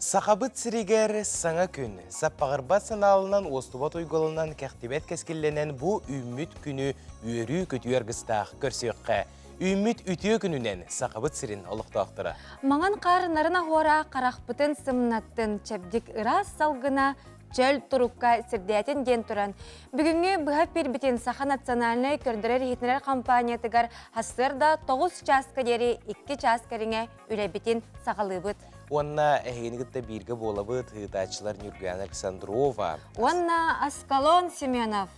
Сахабыт сиригэр саҥа күн, саппаҕырбат санаалынан, уостубат уйгуланан, кэхтибэт кэскиллэнэн бу үүммүт күнү үөрүү-көтүү аргыстаах көрсүөххэ. Үүммүт үтүө күнүнэн Сахабыт сирин олохтоохторо. Маҥан хаар нарын аһуора харахпытын сымнаттын, чэбдик ыраас салгына чөл турукка сирдээтин диэн туран, бүгүҥҥү быһа пирбитин Саха национальнай көрдөрөр-иһитиннэрэр компаниятыгар сарсыарда 9 чааска диэри 2 чаас кэриҥэ үлэбитин саҕалыыбыт. Уонна эһигини кытта бииргэ буолабыт ыытааччылар Ньургуяна Александрова уонна Аскалон Семенов.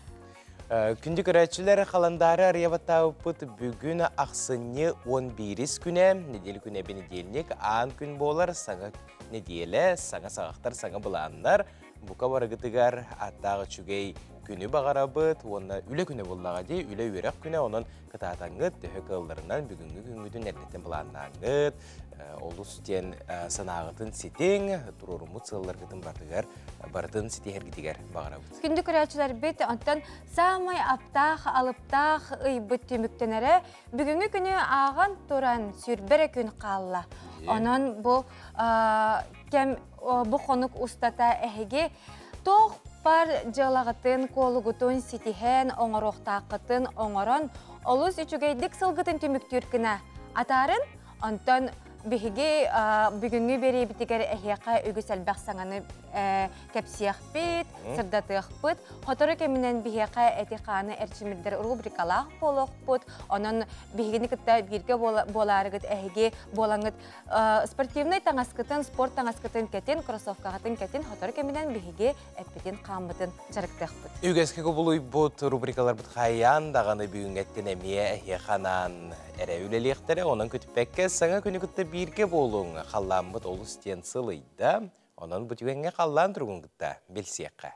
Күндү көрөөччүлэр, халандаары арыйабаттаабыппыт бүгүн ахсынньы 11 күнэ, неделя күнэ бэнидиэнньик, аан күн буолар, саҥа нэдиэлэ, саҥа саҕахтар, саҥа былааннар. Бука барыгытыгар аттаах үчүгэй күнү баҕарабыт уонна үлэ күнэ буоллаҕа дии, үлэ үөрэх күнэ, онон кытаатаҥҥыт, төһө кыалларынан бүгүҥҥү күҥҥүтүн эрдэттэн былааннааҥҥыт, олус диэн санааҕытын ситиҥ, туруоруммут сыалларгытын барытыгар барытын ситиһэргитигэр баҕарабыт. Күндү көрөөччүлэрбит, онтон саамай аптаах, алыптаах ыйбыт түмүктэнэрэ бүгүҥҥү күнү ааҕан туран сүүрбэ эрэ күн хаалла. Онон бу кэм бу хонук устата эһиги туох бар дьыалаҕытын, куолугутун ситиһэн, оҥоруохтааххытын оҥорон, олус үчүгэйдик сылгытын түмүктүүр гына атаарын. Онтон биһиги бүгүҥҥү биэриибитигэр эһиэхэ үгүс элбэх саҥаны кэпсиэхпит, сырдатыахпыт. Сотору кэминэн биһиэхэ эти-хааны эрчимирдэр рубрикалаах буолуохпут. Онон биһигини кытта бииргэ буолаарыгыт эһиги буолаҥҥыт спортивнай таҥаскытын, спорт таҥаскытын кэтин, кроссовкаҕытын кэтин, сотору кэминэн биһиги эппитин-хааммытын дьарыктыахпыт. Үгэскэ кубулуйбут рубрикаларбыт хайаан даҕаны бүгүҥҥэттэн эмиэ эһиэхэ анаан эрэ үлэлиэхтэрэ, онон көтүппэккэ саҥа күнү кытта бииргэ буолуҥ. Халлааммыт олус диэн сылыйда, онон бу түгэҥҥэ халлаан туругун кытта билсиэххэ.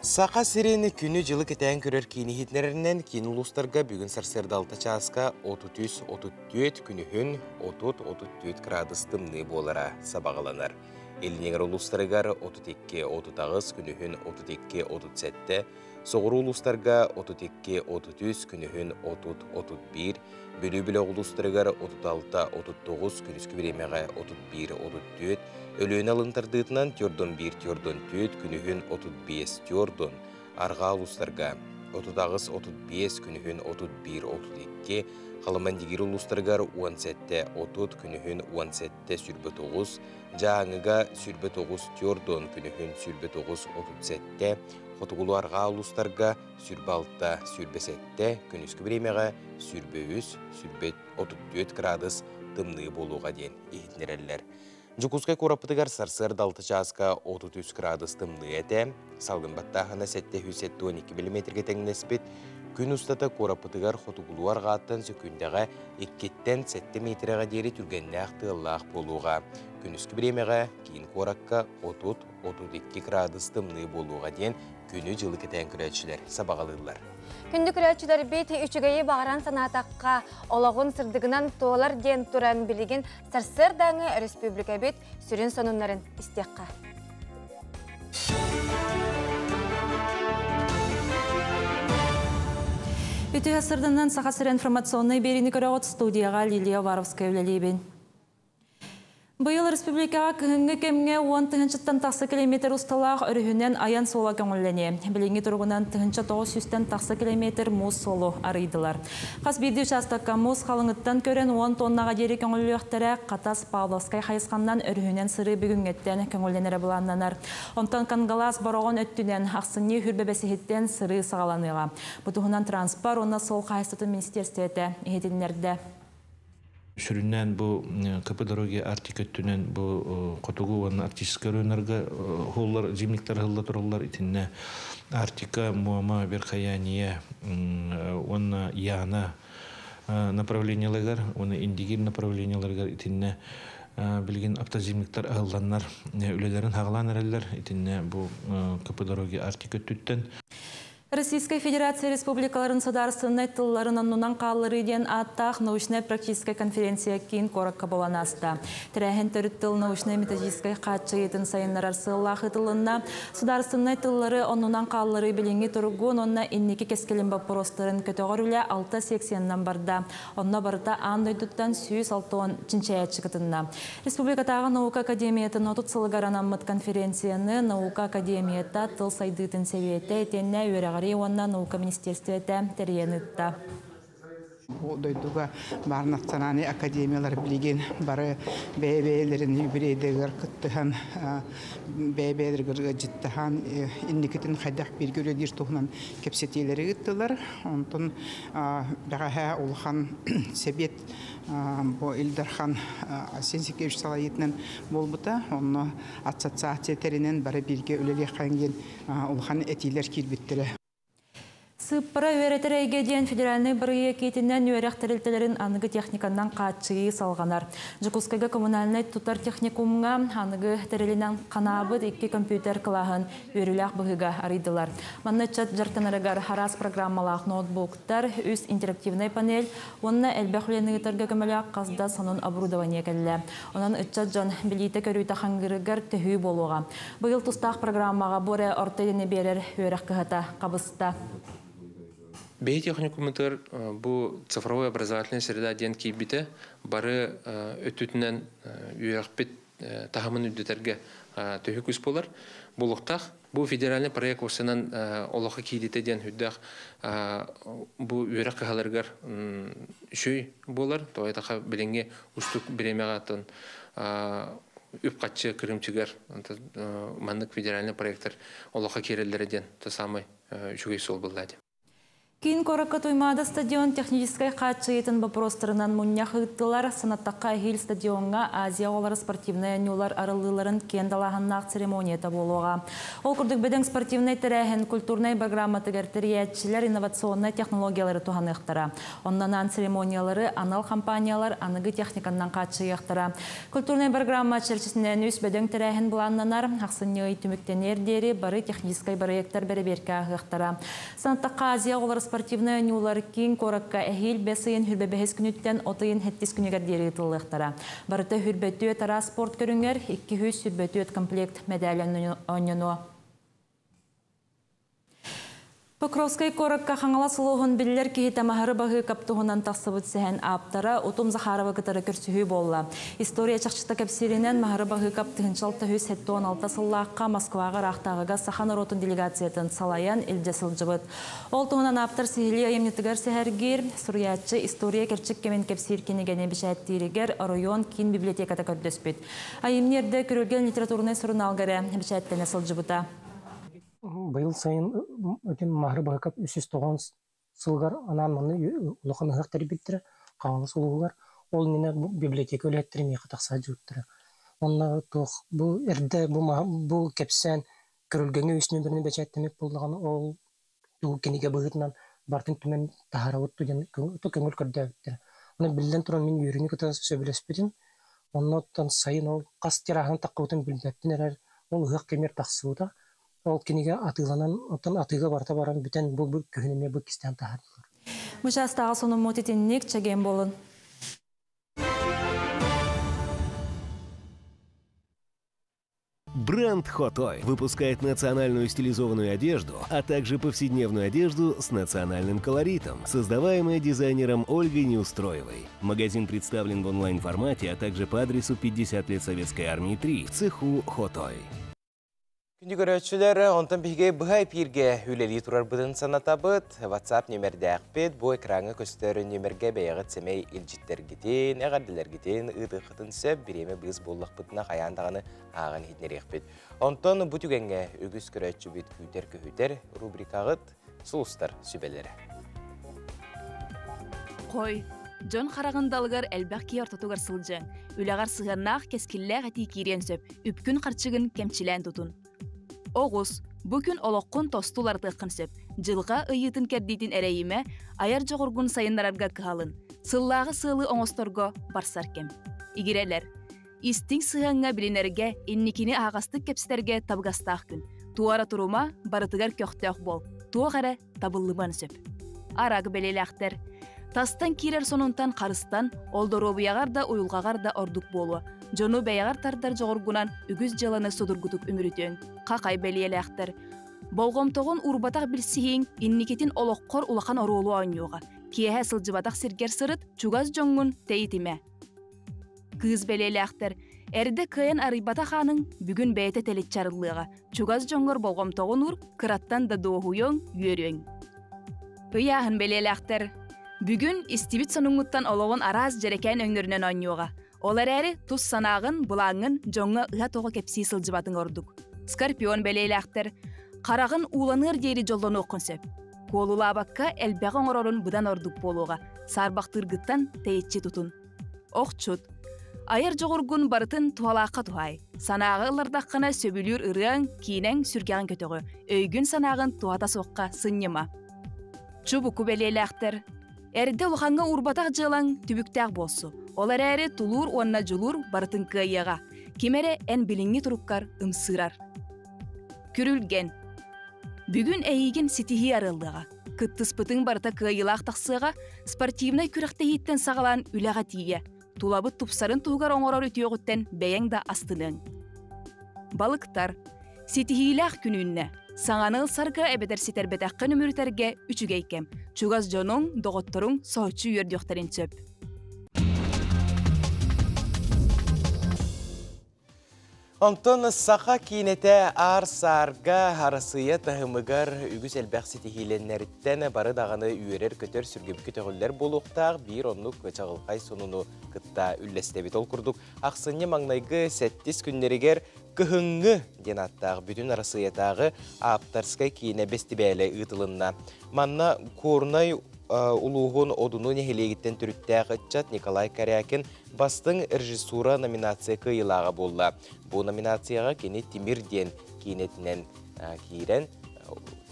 Саха сирин күнү-дьылы кэтээн көрөр киин иһитиннэрэринэн киин улуустарга бүгүн сарсыарда 6 чааска 33-34 күнүһүн 30-34 градус тымныы буолара сабаҕаланар. Илиниҥэр улуустарыгар 32-38 күнүһүн 32-37, соҕуруу улуустарга 32-33 күнүһүн 30-31, Бүлүү бөлөх улуустарыгар 36-39, күнүскү бириэмэҕэ 31-34, Өлүөнэ алын тардыытынан 41-44, күнүһүн 35-40, арҕаа улуустарга 38-35, күнүһүн 31-32, Халымандигир улуустарыгар 17-30, күнүһүн 17-29, Дьааҥыга 29-40, күнүһүн 29-37, Хотугулуу-арҕаа улуустарга 26, 27, күнүскү бириэмэҕэ 23, 34 градус тымныы буолуоҕа диэн иһитиннэрэллэр. Дьокуускай куораппытыгар сарсыарда 6 чааска 33 градус тымныы этэ, салгын баттааһына 772 миллиметргэ тэҥнэспит. Күн устата куораппытыгар хотугулуу арҕааттан сөкүүндэҕэ 2-ттэн 7 миэтэрэҕэ диэри түргэннээх тыаллаах буолуоҕа. Күнүскү бириэмэҕэ киин куоракка 30-32 градус тымныы буолуоҕа диэн күнү-дьылы кэтээн көрөөччүлэр сабаҕалыыллар. Күндү көрөөччүлэрбит, үчүгэйи баҕаран санаатахха, олоҕун сырдыгынан туолар диэн туран билигин сарсыардааҥы өрөспүүбүлүкэбит сүрүн сонуннарын истиэххэ. Үтүө сырдынан Саха сирэ информационнай биэриини көрөҕүт студияҕа Лилия Уваровская үлэлиибин. Быйыл республикаҕа кыһыҥҥы кэмҥэ 10 тыһыынчаттан тахса километр усталаах өрүһүнэн айан суола көҥүллэниэ. Билиҥҥи туругунан 1900-тэн тахса километр муус суолу арыйдылар. Хас биирдии учаастакка муус халыҥыттан көрөн 10 тоннаҕа диэри көҥүллүөхтэрэ. Хатас Павловскай хайысханнан өрүһүнэн сырыы бүгүҥҥэттэн көҥүллэнэрэ былааннанар. Онтон Кангалаас Бороҕон өттүнэн ахсынньы хүрбэбэсиһиттэн сырыы саҕаланыаҕа. Бу туһунан транспорт уонна суол хаһаайыстыбатын министиэристибэтэ иһитиннэрдэ. Сүрүннээн бу КП дороги Арктика өттүнэн бу хотугу уонна арктическай районнарга уһуллар зимниктар ыһылла тураллар. Итиннэ Арктика, Муома, Верхояние уонна Яна направлениеларыгар уонна Индигир направлениеларыгар итиннэ билигин автозимниктар аһылланнар үлэлэрин хаҕалаан эрэллэр. Итиннэ бу КП дороги Арктика өттүттэн. Российскай Федерация республикаларын судаарыстыбаннай тылларын оннунан хаалларыы диэн ааттаах научнай-практическай конференция киин куоракка буолан ааста. Тэрээһин төрүт тыл научнай-методическай хааччыйыытын сайыннарар сыаллаах ыытылынна. Судаарыстыбаннай тыллары оннунан хаалларыы билиҥҥи туругун уонна инники кэскилин боппуруостарын көтөҕөр үлэ алта секцияннан барда. Онно барыта аан дойдуттан 160 чинчийээччи кытынна. Республикатааҕы наука академиятын 30 сылыгар анаммыт конференцияны Наука академията, тыл сайдыытын сэбиэтэ итиэннэ үөрэҕирии уонна наука министиэристибэтэ тэрийэн ыытта. Бу дойдуга баар национальнай академиялар билигин бары бэйэ-бэйэлэрин юбилейдарыгар кыттыһан, бэйэ-бэйэлэригэр ыалдьыттаһан, инникитин хайдах бииргэ үлэлиир туһунан кэпсэтиилэри ыыттылар. Онтон бэҕэһээ улахан сэбиэт бу Ил Дархан Айсен Сергеевич салайыытынан буолбута. Онно ассоциация тэринэн бары бииргэ үлэлиэххэйиҥ диэн улахан этиилэр киирбиттэрэ. Сыыппара үөрэтэр эйгэ диэн федеральнай бырайыак иитинэн үөрэх тэрилтэлэрин аныгы техниканнан хааччыйыы салҕанар. Дьокуускайга коммунальнай тутар техникумҥа аныгы тэрилинэн ханаабыт икки компьютер кылааһын үөрүүлээх быһыыга арыйдылар. Манна ыччат дьарыктанарыгар араас программалаах ноутбуктар, үс интерактивнай панель уонна элбэх үлэни ыытарга көмөлөөх хас да сонун оборудование кэллэ. Онон ыччат дьон билиитэ-көрүүтэ хаҥыырыгар төһүү буолуоҕа. Быйыл тустаах программаҕа бу эрэ орто идэни биэрэр үөрэх кыһата хабыста. Бэйи техникумутугар бу цифровой образовательная среда диэн киирбитэ бары өттүтүнэн үөрэхпит таһымын үрдэтэргэ төһүү күүс буолар. Буолуохтаах. Бу федеральный проект уопсайынан олоххо киирдитэ диэн үрдээх бу үөрэх кыһаларыгар үчүгэй буолар. Тоҕо диэтэххэ билиҥҥи устук бириэмэҕэ оттон үп-харчы кырыымчыгар маннык федеральный проектар олоххо киирэллэрэ диэн то самый үчүгэй суол буолла диэн. Киин куоракка Туймаада стадион техническэй хааччыйыытын боппуруостарынан мунньах ыыттылар. Санаттахха эһиил стадиоҥҥа Азия оҕолоро спортивнай оонньуулар арыллыыларын киэн далааһыннаах церемонията буолуоҕа. Ол курдук бөдөҥ спортивнай тэрээһин культурнай программатыгар тэрийээччилэр инновационнай технологиялары туһаныахтара. Онно анаан церемониялары анал компаниялар аныгы техниканнан хааччыйыахтара. Культурнай программа чэрчитинэн үс бөдөҥ тэрээһин былааннанар. Ахсынньы ый түмүктэниэр диэри бары техническэй бырайыактар бэрэбиэркэ ааһыахтара. Санаттахха Азия оҕолоро спортивнай оонньуулар киин куоракка эһиил бэс ыйын хүрбэ бэһис күнүттэн от ыйын сэттис күнүгэр диэри ыытыллыахтара. Барыта хүрбэ түөрт араас спорт көрүҥэр 224 комплект мэдээлэ оонньонуо. Покровскай куоракка Хаҥалас улууһун биллэр киһитэ Маһары Баһыыкап туһунан тахсыбыт сэһэн ааптара Утум Захарова кытары көрсүһүү буолла. История чахчыта кэпсииринэн Маһары Баһыыкап 1676 сыллаахха Москваҕа ыраахтааҕыга саха норуотун делегациятын салайан илдьэ сылдьыбыт. Ол туһунан ааптар сиһилии айымньытыгар сэһэргиир, суруйааччы история кэрчик кэмин кэпсиир кинигэни бэчээттииригэр оройуон киин библиотеката көрдөспүт. Айымньы эрдэ Күрүлгэн литературнай сурунаалга эрэ бэчээттэнэ сылдьыбыта. Быйыл сайын итин Маһары Баһыкап 390 сылыгар анаан манна улахан ыһыах тэрийбиттэрэ Хаҥалас улууһугар. Ол иннинэ библиотека үлэһиттэрэ миэхэ тахса сылдьыбыттара. Онно туох бу эрдэ бу бу кэпсээн Күрүлгэҥҥэ үс нүөмэринэн бэчээттэммит буоллаҕына ол тугу кинигэ быһыытынан барытын түмэн таһаарабыт диэн көҥүл көрдөөбүттэрэ. Онон биллэн туран мин үөрүүнү кытта сөбүлэспитим. Онно оттон сайын ол хас тираһын таххыбытын билбэппин эрэр ол ыһыах кэмигэр тахсыбыта. Ол кинигэ атыыланан, оттон атыыга барыта баран бүтэн бу күһүн эмиэ бу иккистээн таһаардылар. Бу чаастааҕы сонуммут итинник чэгиэн буолун. Бренд Хотой выпускает национальную стилизованную одежду, а также повседневную одежду с национальным колоритом, создаваемая дизайнером Ольгой Неустроевой. Магазин представлен в онлайн-формате, а также по адресу 50 лет Советской Армии 3 в цеху Хотой. Күндү көрөөччүлэр, онтон биһиги быһа эпииргэ үлэлии турарбытын санатабыт. WhatsApp нүмердээхпит. Бу экраҥҥа көстөр нүмергэ бэйэҕит сэмэй илдьиттэргитин, эҕэрдэлэргитин ыытыаххытын сөп. Бириэмэ быыс буллахпытына хайаан даҕаны ааҕан иһитинэриэхпит. Онтон бу түгэҥҥэ үгүс көрөөччүбүт күүтэр-көһүтэр рубрикаҕыт Сулустар сүбэлэрэ. Хой, дьон хараҕын далыгар элбэх киһи ортотугар сылдьыаҥ. Үлэҕэр сыһыаннаах кэскиллээх этии киириэн сөп. Үпкүн-харчыгын кэмчилээн тутун. Оҕус, бу күн олоххун тосту уларытыаххын сөп. Дьылҕа ыйыытын-кэрдиитин эрэйимэ, айар дьоҕургун сайыннарарга кыһалын. Сыллааҕы сыалы оҥосторго барсар кэм. Игирэлэр. Истиҥ сыһыаҥҥа билинэргэ, инникини аһаҕастык кэпсэтэргэ табыгастаах күн. Туора турума, барытыгар көхтөөх буол. Туох эрэ табыллымыан сөп. Арак бэлиэлээхтэр. Тастан киирэр сонунтан харыстан, ол доруобуйаҕар да уйулҕаҕар да ордук буолуо. Дьону бэйэҕэр тардар дьоҕургунан үгүс дьыаланы судургутук үмүрүтүөҥ. Хахай бэлиэлээхтэр. Болҕомтоҕун уурбатах билсиһииҥ инникитин олоххор улахан оруолу оонньуоҕа. Киэһэ сылдьыбатах сиргэр сырыт, чугас дьоҥҥун тэйитимэ. Кыыс бэлиэлээхтэр. Эрдэ кыайан арыйбатах ааныҥ бүгүн бэйэтэ тэличчи арыллыаҕа. Чугас дьоҥҥор болҕомтоҕун уур, кыраттан да дуоһуйуоҥ, үөрүөҥ. Ыйааһын бэлиэлээхтэр. Бүгүн истибит сонуҥҥуттан олоҕун араас дьэрэкээн өҥнөрүнэн оонньуоҕа. Ол эрээри тус санааҕын, былааҥҥын дьоҥҥо ыһа-тоҕо кэпсии сылдьыбатыҥ ордук. Скорпион бэлиэлээхтэр. Хараҕын ууланыар диэри дьоллонуоххун сөп. Куолулаабакка элбэҕи оҥорорун быдан ордук буолуоҕа. Саарбахтыыргыттан тэйиччи тутун. Охчут. Айар дьоҕургун барытын туһалаахха туһаай. Санааҕа ыллардаххына сөбүлүүр ырыаҥ, киинэҥ сүргэҕин көтөҕө, өйгүн-санааҕын туһата суохха сынньыма. Чубуку бэлиэлээхтэр. Эрдэ улахаҥҥа уурбатах дьыалаҥ түбүктээх буолсу. Ол эрээри тулуур уонна дьулуур барытын кыайыаҕа. Ким эрэ эн билиҥҥи туруккар ымсыырар. Күрүлгэн. Бүгүн эйигин ситиһии арыаллыаҕа. Кыттыспытыҥ барыта кыайыылаах тахсыаҕа, спортивнай күрэхтэһииттэн саҕалаан үлэҕэ тиийэ. Тулабыт тупсарын туһугар оҥорор үтүөҕүттэн бэйэҥ да астыныаҥ. Балыктар. Ситиһиилээх күн үүннэ. Саҥаны ылсарга эбэтэр ситэрбэтэххин үмүрүтэргэ үчүгэй кэм. Чугас дьонуҥ, доҕотторуҥ соһуччу үөрдүөхтэрин сөп. Онтон саха киинэтэ аар-саарга Арассыыйа таһымыгар үгүс элбэх ситиһиилэннэриттэн бары даҕаны үөрэр-көтөр сүргэбит көтөҕүллэр буолуохтаах биир оннук чаҕылхай сонуну кытта үллэстэбит. Ол курдук ахсынньы маҥнайгы сэттис күннэригэр Кыһыҥҥы диэн ааттаах бүтүн Арассыыйатааҕы ааптарскай киинэ бэстибээлэ ыытылынна. Манна Куорунай улууһун Одуну нэһилиэгиттэн төрүттээх ыччат Николай Корякин Бастыҥ режиссура номинация кыайыылааҕа буолла. Бу номинацияҕа кини Тимир диэн киинэтинэн киирэн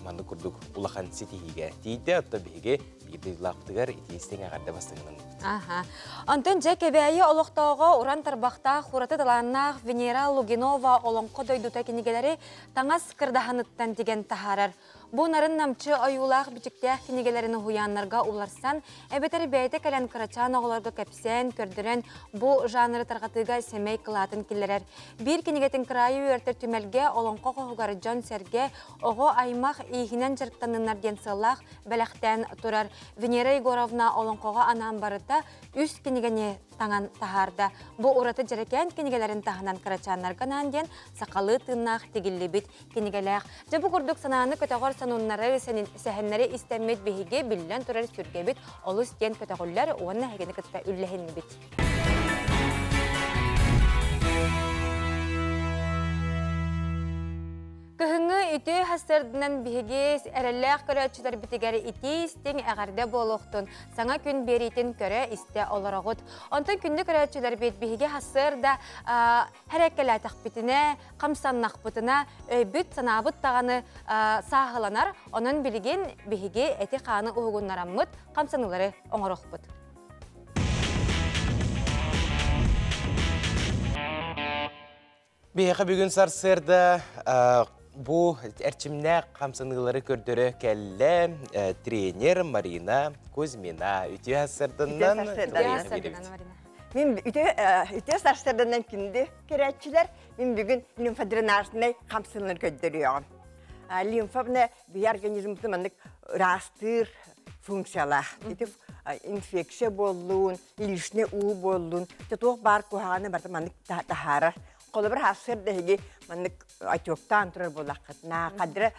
маннык курдук улахан ситиһиигэ тиийдэ. Оттон биһиги биир дойдулаахпытыгар итиистиҥ эҕэрдэ бастыҥынан. Аха. Онтон дьэ Кэбээйи олохтооҕо уран тарбахтаах ураты талааннаах Венера Лугинова Олоҥхо дойдута кинигэлэри таҥас кырдаһаныттан тигэн таһаарар. Бу нарын-намчы ойуулаах-бичиктээх кинигэлэрин уһуйааннарга уларсан, эбэтэр бэйэтэ кэлэн кырачаан оҕолорго кэпсээн, көрдөрөн бу жанры тарҕатыыга сэмэй кылаатын киллэрэр. Биир кинигэтин кыраайы үөрэтэр түмэлгэ олоҥхо хоһугар дьон-сэргэ, оҕо аймах ииһинэн дьарыктанныннар диэн сыаллаах бэлэхтээн турар. Венера Егоровна олоҥхоҕо анаан барыта үс кинигэни таҥан таһаарда. Бу ураты дьэрэкээн кинигэлэрин таһынан кырачааннарга анаан диэн сахалыы тыыннаах тигиллибит кинигэлээх. Дьэ бу курдук санааны көтөҕөр сонуннары, сэһэннэри истэммит биһиги биллэн турар сүргэбит олус диэн көтөҕүллэр уонна эһигини кытта үллэһиннибит. Кыһыҥҥы үтүө сарсыарданан биһиги эрэллээх көрөөччүлэрбитигэр итии истиҥ эҕэрдэ буолуохтун, саҥа күн биэриитин көрө-истэ олороҕут. Онтон күндү көрөөччүлэрбит биһиги сарсыарда Һэрэккэлээтэхпитинэ, хамсаннахпытына, өйбүт-санаабыт даҕаны сааһыланар, онон билигин биһиги эти-хааны уһугуннараммыт хамсаныылары оҥоруохпут. Биһиэхэ бүгүн сарсыарда бу эрчимнээх хамсаныылары көрдөрө кэллэ тренер Марина Кузьмина. Үтүө сарсыарданнан. Үтүө сарсыарданнан, Марина. Мин үтүө сарсыарданан күндү көрөөччүлэр, мин бүгүн лимфодренажнай хамсыыларын көрдөрүөҕүм. Лимфа биһи организммытын маннык ыраастыыр функциялаах. Ити инфекция буоллун, лишний уу буоллун, туох баар куһаҕаны барыта маннык таһаарар. Холобур, сарсыарда эһиги маннык отектаан турар буоллаххытына, хадра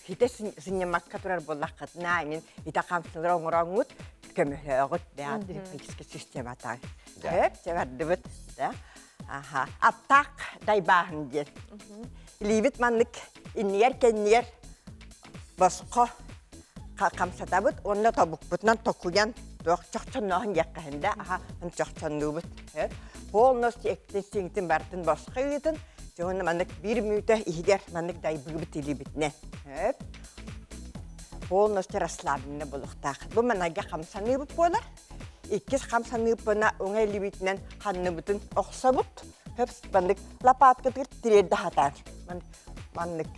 хитэ сынньаммакка турар буоллаххытына, иҥин итэ хамсыылары оҥороҥҥут көмөлөөҕүт бэйэҕит лимфатическай системата. Сөп, чэбэрдибит. Да. Аха. Аттаах дайбааһын диэн. Илиибит маннык иннигэр-кэннигэр босхо хамсатабыт уонна тобукпутунан токуйан туох чохчоннооһун диэххэ да аха чохчоннуубут полностью эктин барытын босхо ыытын дьоһун маннык биир мүнүүтэ иһигэр маннык дайбыыбыт илиибитинэн полностью расслабленный буолуохтаах бу манайга хамсаныыбыт буолар иккис хамсаныыппына уҥа илиибитинэн ханныбытын охсобут маннык лопаткатыгар тириэрдэ хатаан маннык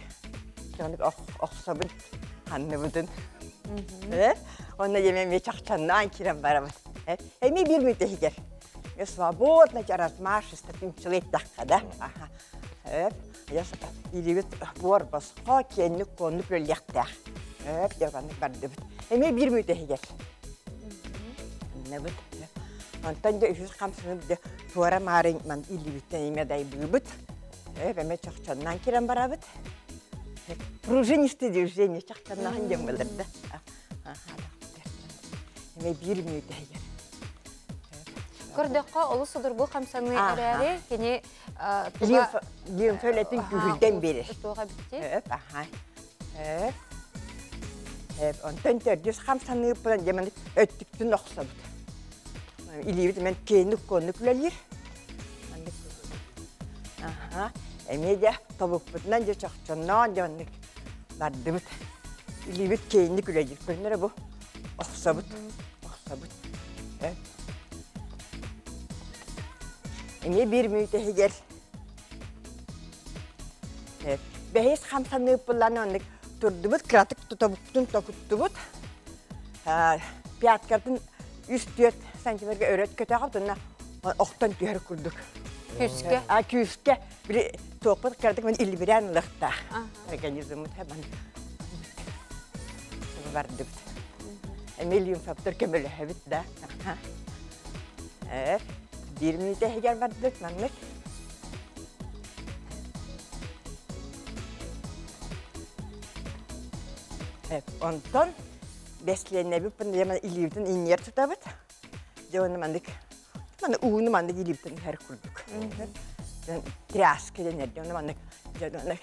охсобун. Ханныбытын. Онно еме ме чахчаннаан кирен барабыт. Эми бир мүтехигер. Свободно размашисто пимчилет тахкада. Илибит буор босхо кенник коннук үллэхтээх. Өп дьабаннык бардыбыт. Эми бир мүтехигер. Небит. Онтон да үһүс хамсынып да туора маарын ман илибиттен эме дайбыыбыт. Өп эме чохчоннан кирен барабыт. Пружинистый движение чахчаннахан демелерде. Эме бир мүтехигер. Көрдөккө олус судургу хамсаны эрээри кини лимфа үлэтин күһүрдэн берер. Туга битти. Өп, аха. Өп. Өп, онтон төрдүс хамсаныыппынан демен өттүктүн охсобут. Илиибит мен кeenик коннук үлэлиир. Аха. Эме де тобукпутунан же чохчонноон дьоннук бардыбыт. Илиибит кeenик үлэлиир. Көннөрө бу охсобут. Охсобут. Өп. Эме бир мүйтехигер. Бэхис хамсаныыппылан оннук турдубут, кыратык тобуктун токуттубут. Пяткатын 3-4 сантиметрге өрөт көтөҕө тунна охтон түһэр курдук. Күскэ. А күскэ били туоппут кыратык мен илбирэн ылыхтаах. Организмыт хабан. Бардыбыт. Эми лимфаптар көмөлөһөбүт да. Бир мүйтехигер бардык маннык. Онтон бесленнеби пын илибитин иннер тутабыт. Жона мандык. Маны ууну мандык илибитин хер курдук. Тряска денер, жона мандык. Жона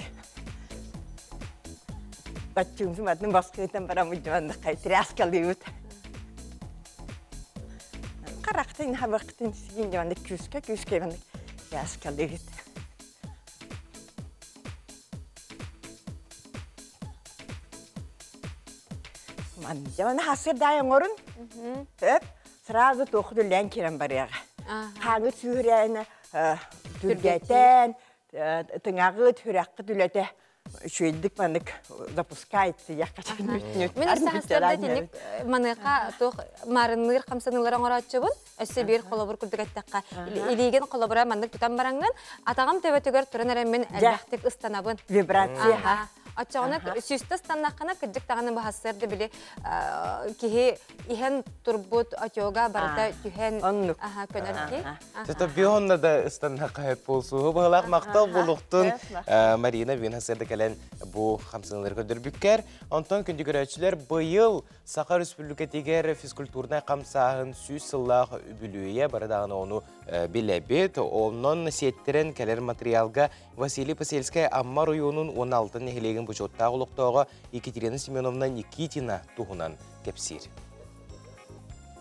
Баччуумсу матын баскытан барамы жамандык кай тряскалыыбыт. Карактын хабактын сигин жамандык күскө күскө мандык тряскалыыбыт. Ман жаман хасыр дайын орун. Өп, сразу тохуду лән керен барыяга. Хаңы сүүрәне түргәтән, тыңагы түрәккы түләтә шүйдик манык запускается якачан. Мен сахастарда тиник маныка тух марынныр камсанылар оңорочубун. Өссө бир холобур курдук эттакка. Илиген холобура мандык тутан бараңын, атагам төбөтүгөр туран эрен мен элбэхтик ыстанабын. Вибрация. Аччоҕуна сүүстэ станнаххана кырдьык даҕаны баһассыар да били киһи иһэн турбут отёга барыта түһэн көнөр ки. Тото бионна да ыстаннахха хэп болсуһу быһылаах мактал булуктун Марина бүгүн хасырда кэлэн бу хамсаналар көдөрбүккер. Онтон күндү көрөөчүлөр быйыл Саха Республикатигер физкультурнай камсааһын сүүс сыллаах үбүлүөйэ бары даҕаны ону билэбит. Онон сиэттерен кэлэр материалга Василий Посельскай Амма районун 16 нэһилиэгин бочуоттаах олохтооҕо Екатерина Семеновна Никитина туһунан кэпсиир.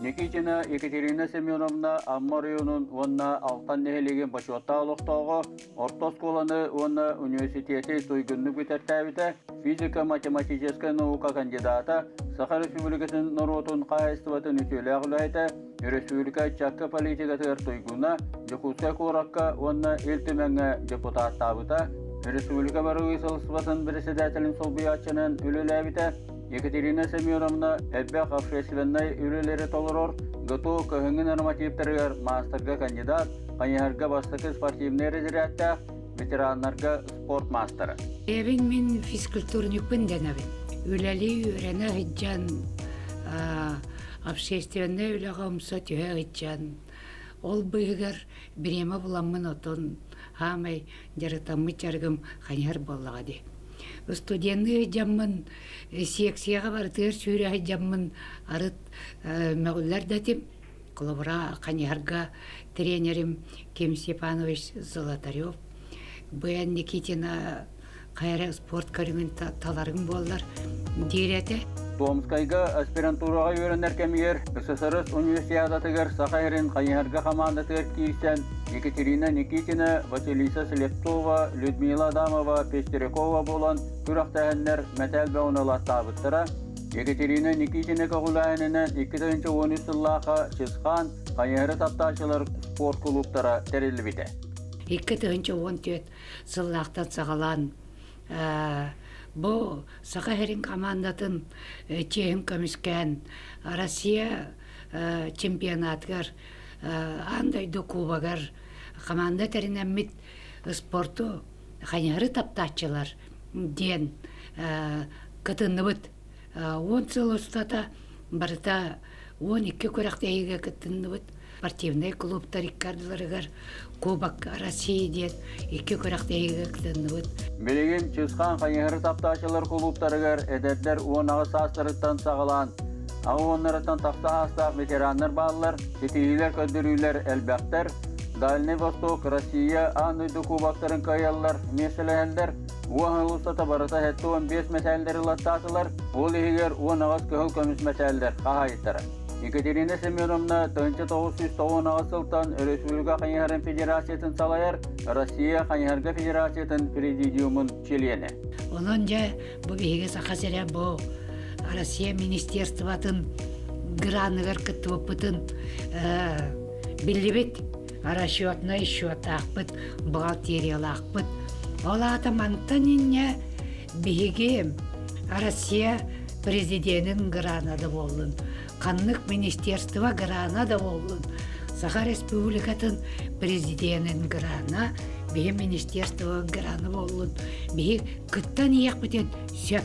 Никитина Екатерина Семеновна Амма районун уонна Алтан нэһилиэгин бочуоттаах олохтооҕо, орто оскуоланы уонна университети туйгуннук бүтэртээбитэ, физико-математическай наука кандидата, Саха Республикатын норуотун хаһайыстыбатын үтүөлээх үлэһитэ, республика ыччакка политикатыгар туйгуна, Дьокуускай куоракка уонна Ил Түмэҥҥэ депутаттаабыта, республика барыгыйсалыстыбатын председателин солбуйааччынан үлэлээбитэ. Екатерина Семеновна элбэх общественнай үлэлэри толорор, ГТО көһүҥҥү нормативтарыгар маастарга кандидат, хайыһарга бастакы спортивнай разрядтаах, ветераннарга спорт маастара. Эбин мин физкультурникпын дэнэбин. Үлэли үөрэнэ сылдьан, общественнай үлэҕэ умса түһэ сылдьан, ол быыһыгар бириэмэ буламмын отон хаамай дьарытаммыт дьарыгым хайыһар буоллаҕа дии. Студенны дьаммын секцияҕа барытыгар сүүрэ дьаммын арыт мөҕүллэр да этим. Холобура хайыһарга тренерим Ким Степанович Золотарев, Б. Никитина хайара спорт көрүҥүн таларыҥ буоллар диир этэ. Томскайга аспирантураҕа үөрэнэр кэмигэр СССР универсиадатыгар Саха сирин хайыһарга хамаандатыгар киирсэн Екатерина Никитина, Василиса Слепцова, Людмила Адамова, Пестерякова буолан күрэхтэһэннэр мэтээл бөҕөнү ылаттаабыттара. Екатерина Никитина көҕүлээһининэн 2013 сыллаахха Чысхаан хайыһары таптааччылар спорт кулууптара тэриллибитэ. 2014 сыллаахтан саҕалаан Бу Саха сирин командатын чиэһин көмүскээн Россия чемпионатыгар, аан дойду кубогар команда тэринэммит спорту хайыһары таптааччылар диэн кытынныбыт. 10 сыл устата барыта 12 күрэхтэһиигэ кыттынныбыт. Спортивнай клубтар икки ардыларыгар Кубок России диэн икки күрэхтэһиигэ кытынныбыт. Билигин Чысхаан хайыһары таптааччылар кулууптарыгар эдэрдэр 18 саастарыттан саҕалаан аҕа уоннарыттан тахса саастаах ветераннар бааллар, ситиһиилэр көрдөрүүлэр элбэхтэр. Дальний Восток, Россия аан дойду кубоктарын кыайаллар, миэстэлэһэллэр. Уон сыл устата барыта 75 мэтээллэри ылаттаатылар, ол иһигэр 18 кыһыл көмүс мэтээллэр хаһаайыттара. Екатерина Семеновна 1998 сылтан Өрөспүүбүлүкэ хайыһарын федерациятын салайар, Россия хайыһарга федерациятын президиумун чилиэнэ. Онон дьэ бу биһиги Саха сирэ бу Россия министерствотын граныгар кыттыбыппытын биллибит расчетнай счеттаахпыт, бухгалтериялаахпыт. Ол аата мантан инньэ биһиги Россия президенин грана да буоллун, ханнык министерство грана да буоллун, Саха Республикатын президенин грана, биһи министерство грана буоллун, биһи кыттан иһиэхпитин сөп.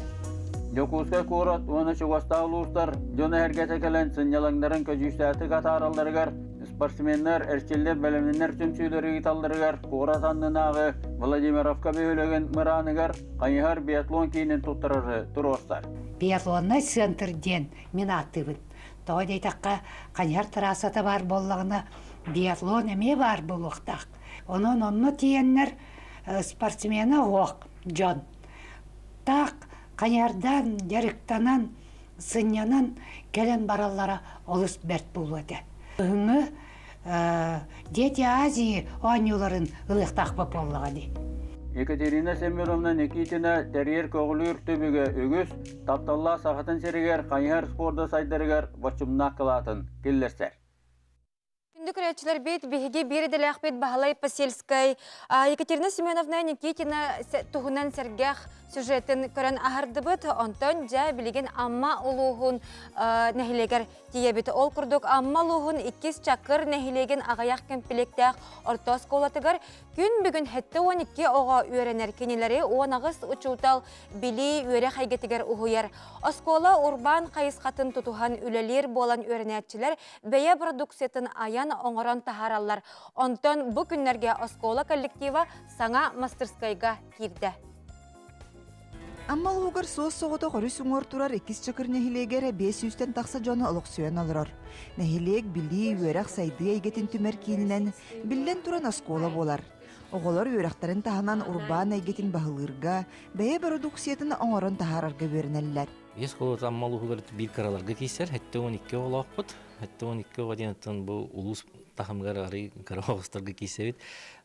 Дьокуускай куорат уонна чугастаах улуустар дьоно эргэтэ кэлэн сынньалаҥнарын көдьүүстээхтик атааралларыгар спортсменнар эрчиллэр бэлэмнэнэр түмсүүлэри ыыталларыгар куорат аннынааҕы Владимировка бөһүөлэгин мырааныгар хайыһар биатлон киинин туттарары туруорсар. Биатлоннай центр диэн мин ааттыыбын. Тоҕо диэтэххэ, хайыһар трассата баар буоллаҕына, биатлон эмиэ баар буолуохтаах. Онон онно тиийэннэр спортсмена оһох дьон таах хайыһардаан дьарыктанан сынньанан кэлэн бараллара олус бэрт буолуо этэ. Кыһыҥҥы Дети Азии оонньууларын ылыахтаахпыт буоллаҕа дии. Екатерина Семеновна Никитина тэрийэр көҕүлүүр түбүгэ үгүс, тапталлаах Сахатын сиригэр хайыһар спорда сайдарыгар боччумнаах кылаатын киллэрсэр. Күндү көрөөччүлэрбит, биһиги биир идэлээхпит Баһылай Посельскай, Екатерина Семеновна Никитина туһунан сэргэх сюжетын көрөн аһардыбыт. Онтон дьэ билигин Амма улууһун нэһилиэгэр тиийэбит. Ол курдук Амма улууһун иккис Чакыр нэһилиэгин аҕыйах кэмпилиэктээх орто оскуолатыгар күн бүгүн 72 оҕо үөрэнэр. Кинилэри 18 учуутал билии үөрэх эйгэтигэр уһуйар. Оскуола урбаан хайысхатын тутуһан үлэлиир буолан үөрэнээччилэр бэйэ продукциятын айан оҥорон таһаараллар. Онтон бу күннэргэ оскуола коллектива саҥа мастерскайга киирдэ. Амма улуугар суос-соҕотох өрүс уҥуор турар иккис Чакыр нэһилиэгэр 500-тэн тахса дьону олохсуйан олорор. Нэһилиэк билии, үөрэх, сайдыы эйгэтин түмэр киининэн, биллэн туран оскуола буолар. Оҕолор үөрэхтэрин таһынан урбаан эйгэтин баһылыырга, бэйэ бородууксуйатын оҥорон таһаарарга үөрэнэллэр. Биэс оскуолата Амма улууһугар биир кыраларга киирсэр. 72 оҕолоохпут. 72 оҕо диэн оттон бу улуус таһымыгар арый кыра оҕустарга киирсэбит.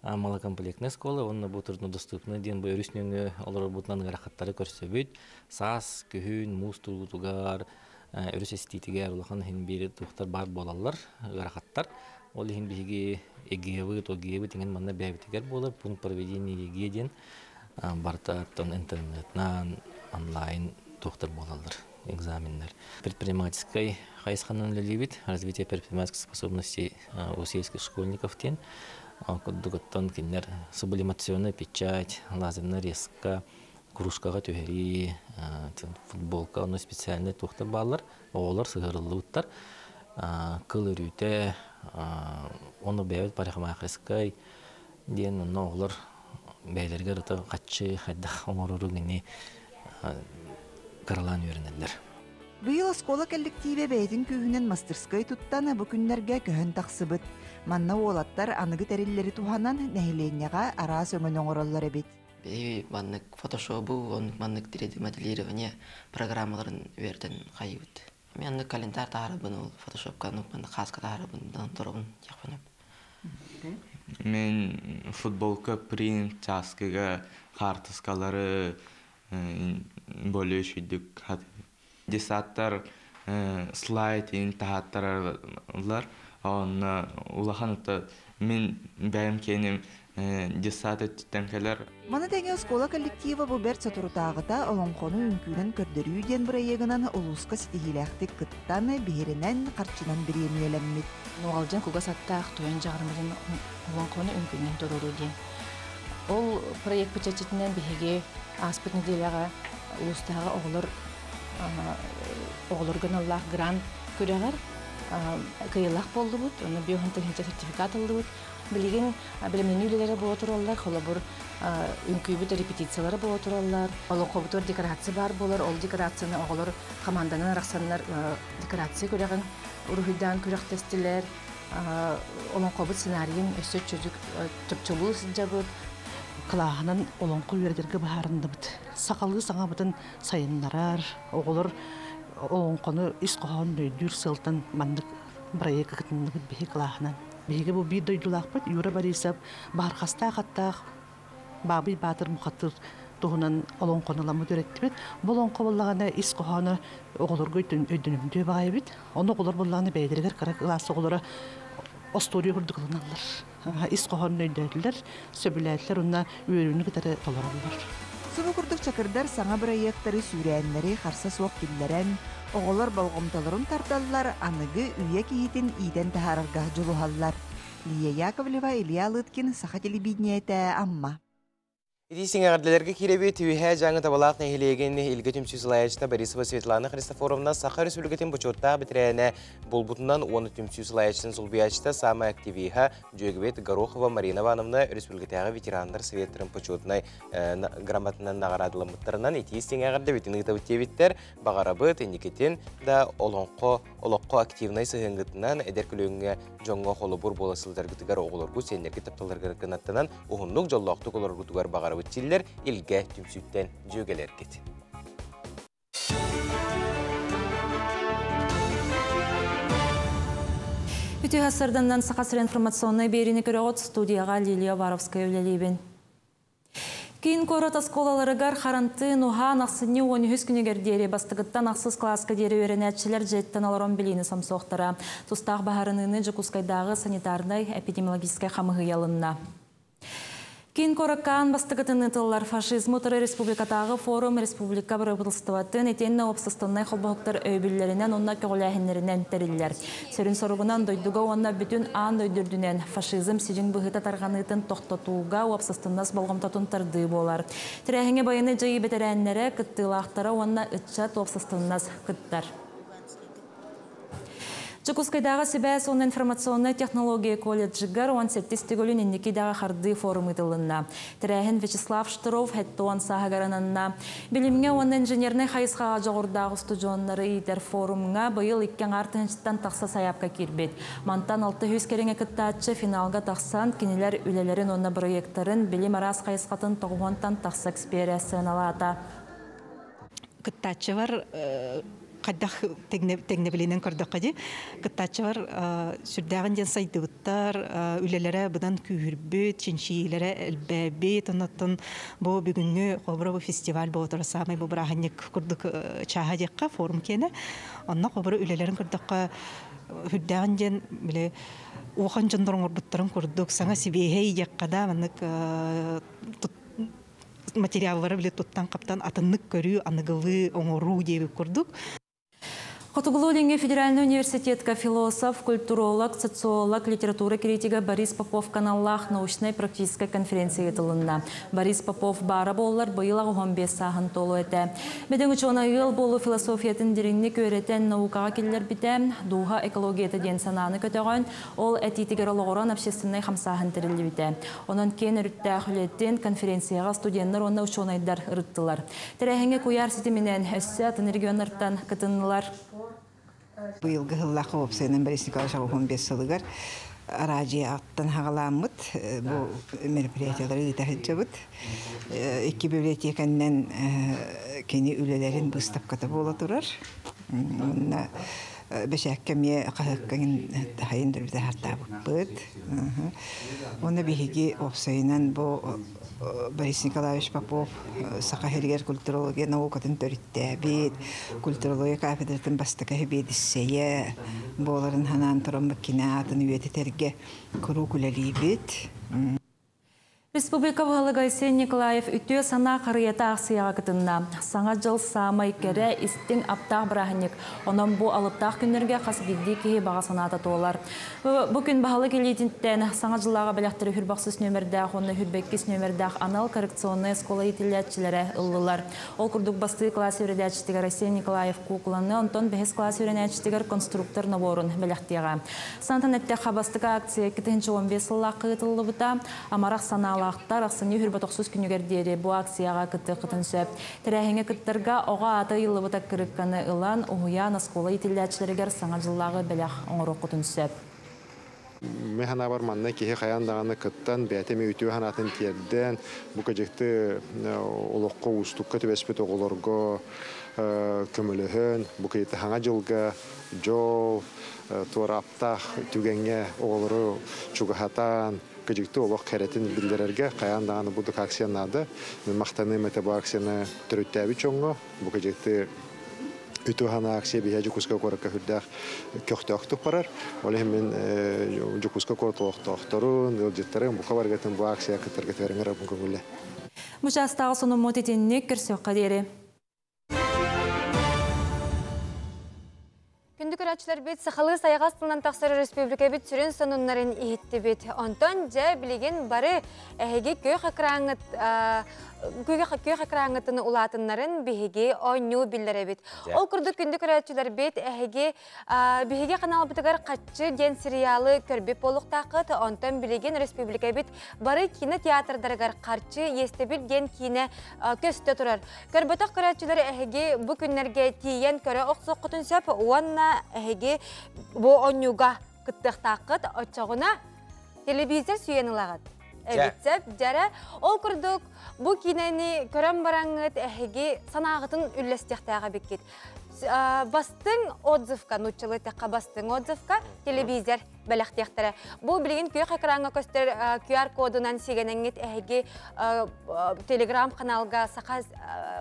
Малокомплектная школа уонна бу труднодоступная диэн бу өрүс нөҥүө олорорбутунан ыарахаттары көрсөбүт. Саас, күһүн, муус туруутугар, өрүс эстиитигэр улахан иһин биир туохтар баар буолаллар, ыарахаттар. Ол иһин биһиги ЕГЭ-быт, ОГЭ-быт иҥин манна бэйэбитигэр буолар пункт проведения ЕГЭ диэн барыта оттон интернетынан онлайн туохтар буолаллар экзаменнар. Предпринимательскай хайысханан үлэлиибит, развитие предпринимательских способностей у сельских школьников диэн. Курдук оттон кинилэр сублимационная печать, лазерная резка, кружкаҕа түһэрии, футболка, ону специальный туохтар бааллар, оҕолор сыһыарыллыбыттар. Кыл өрүүтэ, ону бэйэбит парикмахерскай диэн онно оҕолор бэйэлэригэр ыта хаччы хайдах оҥорорун ини кыралаан үөрэнэллэр. Быйыл оскуола кэлликтиибэ бэйэтин күүһүнэн мастерскай туттан бу күннэргэ көһөн тахсыбыт. Манна уолаттар аныгы тэриллэри туһанан нэһилиэнньэҕэ араас өҥөнү оҥороллор эбит. Биһиги маннык фотошобу, оннук маннык 3D моделирование программаларын үөрэтэн хайыыбыт. Мен аннык календарь таһаарабын, ол фотошопка оннук маннык хааска таһаарабын, торобун диэхпин Мен футболка принт чааскыга хаартыскалары более үчүйдүк десаттар слайд ин таһааттаралар онно улахан мин бэйэм киэним Десат өттүттэн кэлэр. Маны тэҥэ оскуола коллектива бу бэрт соторутааҕыта олоҥхону үҥкүүнэн көрдөрүү диэн бырайыагынан улууска ситиһиилээхтик кыттан, биһирэнэн, харчынан бириэмийэлэммит. Нуоҕалдьан кугас аттаах тойон дьаҕармытын олоҥхону үҥкүүнэн туруоруу диэн. Ол проект чэрчитинэн биһиги ааспыт нэдиэлэҕэ улуустааҕы оҕолор оҕолорго аналлаах грант күрэҕэр кыайыылаах буоллубут. Онно 50 тыһыынча сертификат ыллыбыт. Билигин бэлэмнэнии үлэлэрэ буола тураллар, холобур, үҥкүүбүт репетициялара буола тураллар. Олоҥхобутугар декорация баар буолар, ол декорацияны оҕолор хамаанданан арахсаннар декорация күрэҕин уруһуйдаан күрэхтэстилэр. Олоҥхобут сценарийын өссө чопчулуу сылдьабыт. Кылааһынан олоҥхо үөрэтэргэ быһаарынныбыт. Сахалыы саҥабытын сайыннарар, оҕолор олоҥхону ис хоһоонун өйдүүр сыалтан маннык бырайыакка кытынныбыт биһи кылааһынан. Биһиги бу биир дойдулаахпыт Юра Борисов баархастаах аттаах Баабый Баатыр Мухатыр туһунан олоҥхону ыламмыт үөрэттибит. Бу олоҥхо буоллаҕына ис хоһооно оҕолорго өйдөнүмтүө баҕайы эбит. Ону оҕолор буоллаҕына бэйэлэригэр кыра кылаас оҕолоро остуоруйа курдук ылыналлар. Ис хоһоонун өйдөөтүлэр, сөбүлээтилэр уонна үөрүүнү кытары толороллор. Субу курдук чакырдар саҥа бырайыактары сүүрээннэри харса суох киллэрэн, оҕолор болҕомтолорун тардаллар, аныгы үйэ киһитин иитэн таһаарарга дьулуһаллар. Лия Яковлева, Илья Лыткин, Саха телевидениетэ, Амма. Ити сиҥэҕэрдэлэргэ киирэбит Үөһээ Дьааҥы Табалаах нэһилиэгин Илгэ түмсүү салайааччыта Борисова Светлана Христофоровна Саха Республикатын бочуоттаах бэтэрээнэ буолбутунан уонна түмсүү салайааччытын солбуйааччыта саамай активиһа Дьүөгүбүт Горохова Марина Ивановна республикатааҕы ветераннар советтарын почетнай грамотанан наҕараадаламмыттарынан итии сиҥэҕэрдэ бүтүн ыытабыт диэбиттэр. Баҕарабыт инникитин да олоҥхо олоххо активнай сыһыаҥҥытынан эдэр көлүөҥҥэ дьоҥҥо холобур буола сылдьаргытыгар оҕолоргут сиэннэргит тапталларгар кынаттанан уһуннук дьоллоохтук олороргутугар баҕарабыт дииллэр Илгэ түмсүүттэн дьүөгэлэргит. Үтүө сарданнан Саха сирин информационнай биэриини көрөҕүт студияҕа Лилия Варовская үлэлиибин. Киин куорат оскуолаларыгар харантыын уһаан ахсынньы 13 күнүгэр диэри бастакыттан ахсыс кылааска диэри үөрэнээччилэр дьиэттэн олорон билиини сомсуохтара. Тустаах баһарыныыны Дьокуускайдааҕы санитарнай эпидемиологическай хамыһыйа ылынна. Киин куоракка аан бастакытын ыытыллар фашизмы утары республикатааҕы форум республика бырабыыталыстыбатын итиэннэ уопсастыбаннай холбоһуктар өйөбүллэринэн уонна көҕүлээһиннэринэн тэриллэр. Сүрүн соругунан дойдуга уонна бүтүн аан дойду үрдүнэн фашизм сидьиҥ быһыыта тарҕаныытын тохтотууга уопсастыбаннас болҕомтотун тардыы буолар. Тэрээһиҥҥэ байыаннай дьайыы бэтэрээннэрэ, кыттыылаахтара уонна ыччат уопсастыбаннас кыттар. Дьокуускайдааҕы сибээс уонна информационнай технология колледжыгар 17 төгүлүн инники идэҕэ хардыы форум ыытылынна. Тэрээһин Вячеслав Штыров 70 сааһыгар ананна. Билимҥэ уонна инженернэй хайысхаҕа дьоҕурдаах устудьуоннары иитэр форумҥа быйыл икки аҥаар тыһыынчаттан тахса сайаапка киирбит. Мантан 600 кэриҥэ кыттааччы финалга тахсан, кинилэр үлэлэрин уонна бырайыактарын билим араас хайысхатын тоҕуһуонтан тахса эксперэ сыаналаата. Кыттааччылар хайдах тэҥнэбилинэн көрдөххө дии кыттааччылар сүрдээҕин диэн сайдыбыттар, үлэлэрэ быдан күүһүрбүт, чинчийиилэрэ элбээбит. Оннуттан бу бүгүҥҥү холобура бу фестиваль буолар саамай бу бырааһынньык курдук чааһа диэххэ форум киэнэ. Онно холобура үлэлэрин көрдөххө сүрдээҕин диэн били улахан дьоннор оҥорбуттарын курдук саҥа сибиэһэй диэххэ да маннык материаллары били туттан-хаптан атыннык көрүү, аныгылыы оҥоруу диэбит курдук. Хотугулуу-Илиҥҥи федеральнай университетка философ, культуролог, социолог, литература критига Борис Попов каналлаах научнай-практическай конференция ыытылынна. Борис Попов баара буоллар быйыл 15 сааһын туолуо этэ. Бөдөҥ учуонай ыал буолуу философиятын дириҥник үөрэтэн наукаҕа киллэрбитэ, дууһа экологията диэн санааны көтөҕөн, Ол этиитигэр олоҕуран общественнай хамсааһын тэриллибитэ. Онон киэн өрүттээх үлэтин конференцияҕа студеннар уонна учуонайдар ырыттылар. Тэрээһиҥҥэ куйаар ситиминэн өссө атын регионнартан кытыннылар. Быйылгы сыллаахха уопсайынан Борис Николаевич 85 сылыгар араадьыйаттан хаҕалааммыт бу мероприятиелары ыыта сылдьабыт. Икки библиотеканнан кини үлэлэрин быыстапката буола турар. Уонна бэчээккэ эмиэ хаһыакка хайын да быһаартаабыппыт. Уонна биһиги уопсайынан бу Борис Николаевич Попов Саха сиригэр культурология наукатын төрүттээбит, культурология кафедратын бастакы сэбиэдиссэйэ буоларын санаан тураммыт кини аатын үйэтитэргэ куруук үлэлиибит. Республика баһылыга Айсен Николаев үтүө санаа харыйата аахсыйаҕа кытынна. Саҥа дьыл саамай кэрэ, истиҥ, аптаах бырааһынньык. Онон бу алыптаах күннэргэ хас биирдии киһи баҕа санаата туолар. Бу күн баһылык илиититтэн Саҥа дьыллааҕы бэлэхтэри хүрбахсыс нүөмэрдээх уонна хүрбэккис нүөмэрдээх анал коррекционнай оскуола иитиллээччилэрэ ыллылар. Ол курдук бастыы кылаас үөрэнээччитигэр Айсен Николаев куукуланы, онтон бэһис кылаас үөрэнээччитигэр конструктор нобуорун бэлэхтиэҕэ. Сантан эттэххэ, бастакы акция 2015 сыллаахха ыытыллыбыта. Амарах санаалаахтар ахсынньы 29 күнүгэр диэри бу акцияҕа кыттыаххытын сөп. Тэрээһиҥҥэ кыттарга оҕо аата ыйыллыбыт аккырыыкканы ылан, уһуйаан, оскуола иитиллээччилэригэр Саҥа дьыллааҕы бэлэх оҥоруоххутун сөп. Мин санаабар манна киһи хайаан даҕаны кыттан, бэйэтэ эмиэ үтүө санаатын тиэрдэн, бу кыдьыкты олоххо уустукка түбэспит оҕолорго көмөлөһөн, бу кыйыты саҥа дьылга дьол, туораптаах түгэҥҥэ оҕолору чугаһатан, кыдьыкты олох кэрэтин биллэрэргэ хайаан даҕаны бу акция наада. Мин махтаныым этэ бу акцияны төрүттээбит дьоҥҥо. Бу кыдьыкты үтүө санаа акция биһиэхэ Дьокуускай куоракка сүрдээх көхтөөхтүк барар. Ол иһин мин Дьокуускай куорат олохтоохторун, ыалдьыттарын бука барыгытын бу акция кыттаргытыгар ыҥырабын көҥүллэ. Бу чаастааҕы сонуммут итинник көрсүөххэ диэри. Күндү көрөөччүлэрбит, сахалыы сайаҕас тылынан тахсар өрөспүүбүлүкэбит сүрүн сонуннарын иһиттибит. Онтон дьэ билигин бары эһиги күөх экраҥҥыт күөх экраҥҥытын улаатыннарын биһиги оонньуу биллэрэбит. Ол курдук күндү көрөөччүлэрбит, эһиги биһиги каналбытыгар Хаччы диэн сериалы көрбүт буолуохтааххыт. Онтон билигин өрөспүүбүлүкэбит бары кинотеатрдарыгар Харчы иэстэбил диэн киинэ көстө турар. Көрбөтөх көрөөччүлэр эһиги бу күннэргэ тиийэн көрө охсуоххутун сөп уонна эһиги бу оонньууга кыттыахтааххыт. Оччоҕуна телевизор сүүйэн ылаҕыт. Эбит дьэрэ. Ол курдук бу киинэни көрөн бараҥҥыт эһиги санааҕытын үллэстиэхтээх эбиккит. Бастыҥ отзывка, нууччалыы эттэххэ бастыҥ отзывка телевизор бэлэхтиэхтэрэ. Бу билигин күөх экраҥҥа көстөр QR кодунан сигэнэҥҥит эһиги телеграм-каналга саха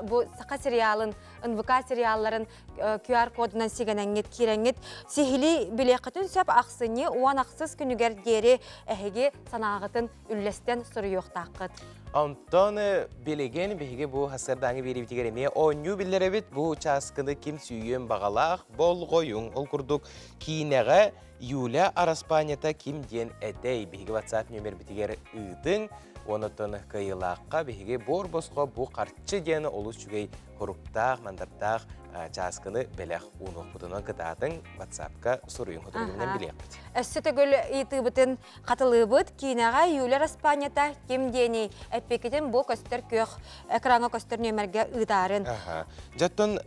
бу саха сериалын, НВК сериалларын QR кодунан сигэнэҥҥит киирэҥҥит сиһилии билиэххитин сөп ахсынньы 10 ахсыс күнүгэр диэри эһиги санааҕытын үллэстэн суруйуохтааххыт. Онтон билигин биһиги бу сарсыардааҥы биэриибитигэр эмиэ оонньуу биллэрэбит. Бу чааскыны ким сүүйүөн баҕалаах болҕойуҥ. Ол курдук киинэҕэ Юля араспаанньата ким диэн этэй? Биһиги WhatsApp нүөмэрбитигэр ыытыҥ. Онтон кыайыылаахха биһиги буор босхо бу харчы диэн олус үчүгэй хоруктаах, мандардаах чааскыны бэлэх уунуохпутунан кытаатыҥ WhatsApp-ка суруйуҥ хотуругунан билиэхпит. Өссө төгүл ыйытыыбытын хатылыыбыт. Киинэҕэ Юля араспаанньата ким диэний? Эппиэккитин бу көстөр күөх экраҥҥа көстөр нүөмэргэ ыытаарын. Дьоттон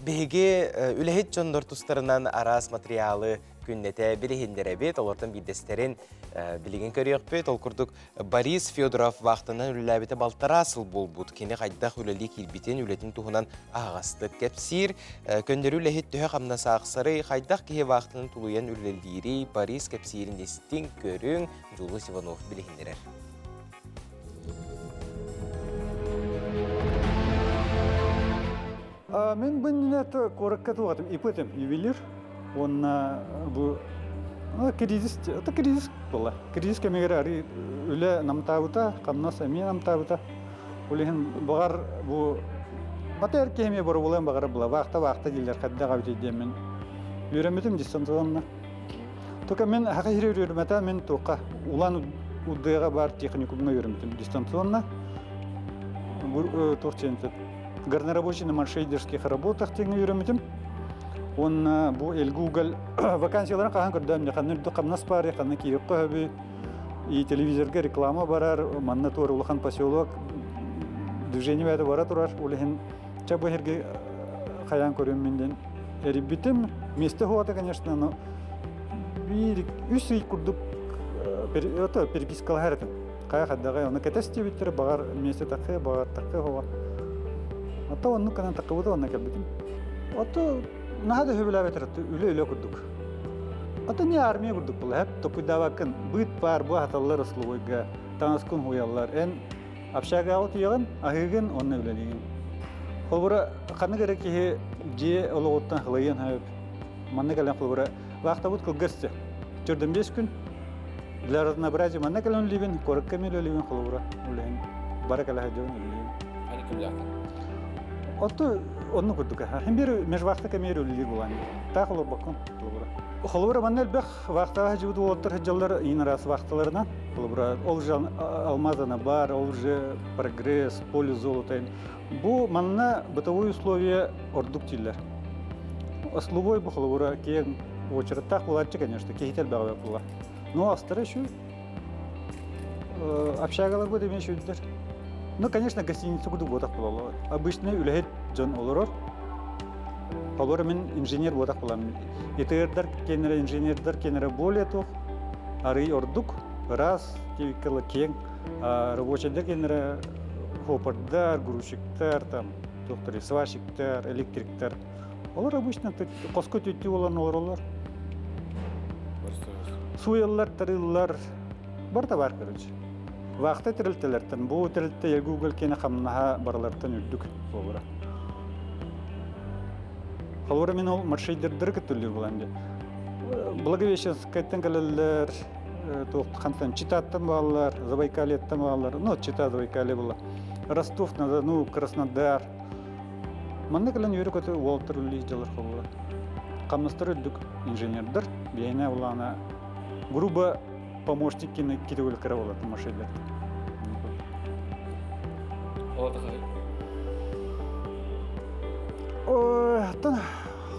биһиги үлэһит дьоннор тустарынан араас материалы күннэтэ билиһиннэрэбит, олортон биирдэстэрин билигин көрүөхпүт. Ол курдук Борис Федоров вахтанан үлэлээбитэ балтараа сыл буолбут. Кини хайдах үлэлии киирбитин, үлэтин туһунан аһаҕастык кэпсиир. Көннөрү үлэһит төһө хамнас аахсарый, хайдах киһи вахтанан тулуйан үлэлиирий, Борис кэпсиирин истиҥ, көрүҥ, Дьулус Иванов билиһиннэрэр. Мин бу куоракка туохатым ИП-тим ювелир уонна бу кризис это кризис буолла. Кризис кэмигэр арыы үлэ намтаабыта, хамнас эмиэ намтаабыта. Ол иһин баҕар бу бата эр киһи эмиэ боробулуон баҕара була вахта вахта дииллэр хайдах эбитий диэммин үөрэммитим дистанционно. Только мин хака сири үөрэммэтэ мин туохха Улан Удэҕэ баар техникумҥа үөрэммитим дистанционно. Туох горнорабочий на маршрейдерских работах диэҥҥэ үөрэммитим. Уонна бу эл Google вакансияларын хаһан көрдөм, ханна үрдүк хамнас баар, ханна киириэххэ сөбүй. И телевизорга реклама барар, манна туор улахан поселок, движение бэйэтэ бара турар. Ол иһин чэ бу сиргэ хайаан көрүөм мин диэн эрийбитим. Место хуата, конечно, но биир үс ый курдук это перепискалаһар этим. Хайа хайдаҕай, оны кэтэс диэбиттэрэ, баҕар миэстэ таххыа, баҕар таххыа хоҕо. Ото оннук гынан таххыбыта онно кэлбитим. Ото наһаа да сөбүлээбэтэр үлэ үлэ курдук. Ото не армия курдук була, хэп токуйдаабаккын быыт баар бу аһаталлар условойга, таҥаскын хуйаллар. Эн общагаҕа утуйаҕын, аһыыгын, онно үлэлиигин. Холобура, ханнык эрэ киһи дьиэ олоҕуттан хылайыан сөп. Манна кэлэн холобура, вахтабыт кылгас дьэ. 45 күн. Для разнообразия манна кэлэн үлэлиибин, куоракка эмиэ үлэлиибин холобура. Үлэһин бара кэлэ сылдьабын үлэлиибин. Аны кимлээхтэн? Отту онну курдук. Хин бир межвахта кэмиэр үлэлиир буолан. Таах олорбоккун холобура. Холобура манна элбэх вахтаҕа сылдьыбыт уолаттар сылдьаллар иин араас вахталарынан. Холобура ол же алмазана бар, ол же прогресс, поле золота. Бу манна бытовой условия ордук дииллэр. Ослубой бу холобура киэҥ уочараттаах буолааччы, конечно, киһи элбэҕэ буолла. Но астара еще общагаларбыт эмиэ үчүгдэр. Ну, конечно, гостиница курдук буотах буолаллар. Обычный үлэһит дьон олорор. Холобура мин инженер буотах буолам. ИТРдар киэннэрэ, инженердар киэннэрэ более туох, арый ордук, ыраас, киэҥ, рабочийдар киэннэрэ хопордар, грузчиктар, там, доктор, сварщиктар, электриктар. Олор обычно хоско түттүү болан олороллор. Суйаллар, тарыллар, барыта бар, короче. Вахта тэрилтэлэртэн, бу тэрилтэ Google киэнэ хамнаһа барылартан үрдүк буолара. Холобура мин ол маршрутдары кыттыллыр булан дии. Благовещенскайтан кэлэллэр, хантан Читаттан бааллар, Забайкальеттан бааллар, ну, Чита, Забайкалье була. Ростов, ну, Краснодар. Манна кэлэн үөрэ көтө уолтар үллии дьалар холура. Хамнастар үрдүк инженердер, биэне улаана грубо помощник кини китигül кыра болот машиналар. Тан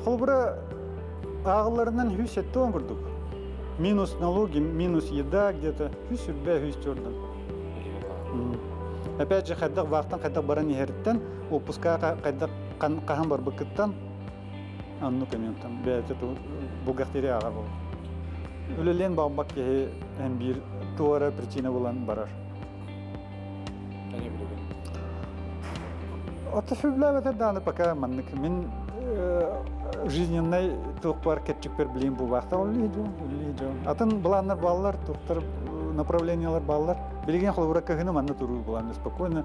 холбура ағыларынан 170 курдук. Минус налоги, минус еда где-то 100 100 төрдөн. Опять же, хайдах вахтан хайдах баран иһэриттэн, отпуска хайдах хаһан барбыккыттан, анну там бэйэтэ бухгалтерия аҕа бол. Үлэлиэн баҕарбат киһи эн биир туора причина булан барар. Ото сөбүлээбэтэр даҕаны пока маннык мин жизненный туохпар кэрчикпэр билиим бу баахта үллии дьон. Атын былааннар бааллар, туохтар направлениялар бааллар. Билигин холобура кыһыны манна туруу булан спокойно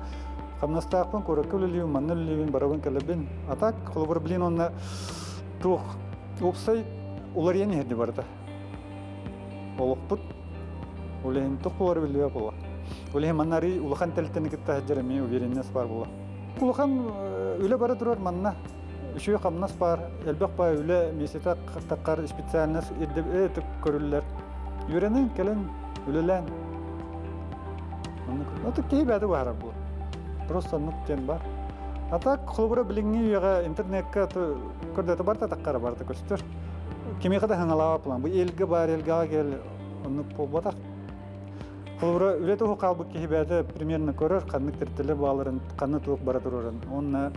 хамнастаахпын, куоракка үлэлиибин, манна үлэлиибин, барабын кэлэбин. А так холобура билин онно туох уопсай уларыйан иһэрди барыта. Олохпут улэһин туох буолар билбэт буола. Улэһин манна арый улахан тэрилтэни кытта сылдьар эмиэ уверенность баар буола. Улахан үлэ бара турар манна. Үчүгэй хамнас баар, элбэх баа үлэ миэстэтэ таххар специальность ирдэб көрүллэр. Үөрэнэн кэлэн үлэлээн. Оннук киһи бэйэтэ быһаарар буолар. Просто оннук диэн бар. А так холобура билиҥҥи үйэҕэ интернекка көрдөтө барта таххара барта көстөр. Кимиэхэ да хаҥалаабат план. Бу элгэ бар, элгэҕэ кэл оннук буолбатах. Холобура үлэ туһу хаалбыт киһи бэйэтэ примерно көрөр, ханнык тэрилтэлэр бааларын, ханна туох бара турарын. Уонна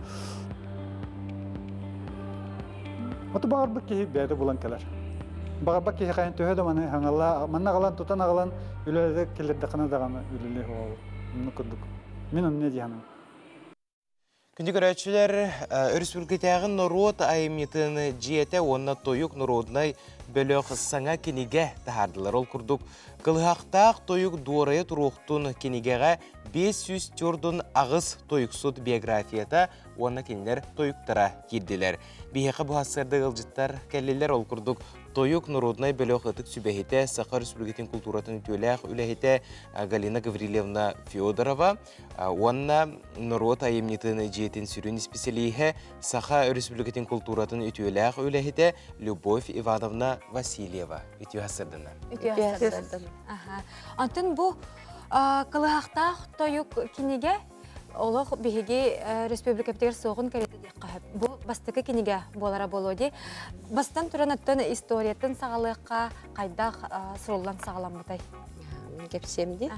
Оту баҕарбыт киһи бэйэтэ булан кэлэр. Баҕарбат киһи хайын төһө да маны хаҥалаа, манна аҕалан тутан аҕалан үлэлэтэ киллэрдэххинэ даҕаны үлэлиэх буолар. Оннук курдук. Мин онно дии саныыбын. Күндү көрөөччүлэр, өрөспүүбүлүкэтээҕи норуот айымньытын дьиэтэ уонна тойук норуодунай бөлөх саҥа кинигэ таһаардылар. Ол курдук, Кылыһахтаах тойук дуорайа туруохтун кинигэҕэ 548 тойуксут биографията уонна кинилэр тойуктара киирдилэр. Биһиэхэ бу сарсыарда ыалдьыттар кэллилэр. Ол курдук, тойук норуодунай бөлөх ытык сүбэһитэ, Саха Республикатын култууратын үтүөлээх үлэһитэ Галина Гаврильевна Федорова уонна норуот айымньытын дьиэтин сүрүн исписэлииһэ, Саха Республикатын култууратын үтүөлээх үлэһитэ Любовь Ивановна Васильева. Үтүө сарсыардана. Үтүө сарсыардана. Онтон бу кылыһахтаах тойук кинигэ олох биһиги республикабытыгар суоҕун кэриэтэ диэххэ сөп. Бу бастакы кинигэ буолара буолуо дии. Бастан туран оттон историятын саҕалыахха хайдах суруллан саҕаламмытай? Кэпсиэм дии.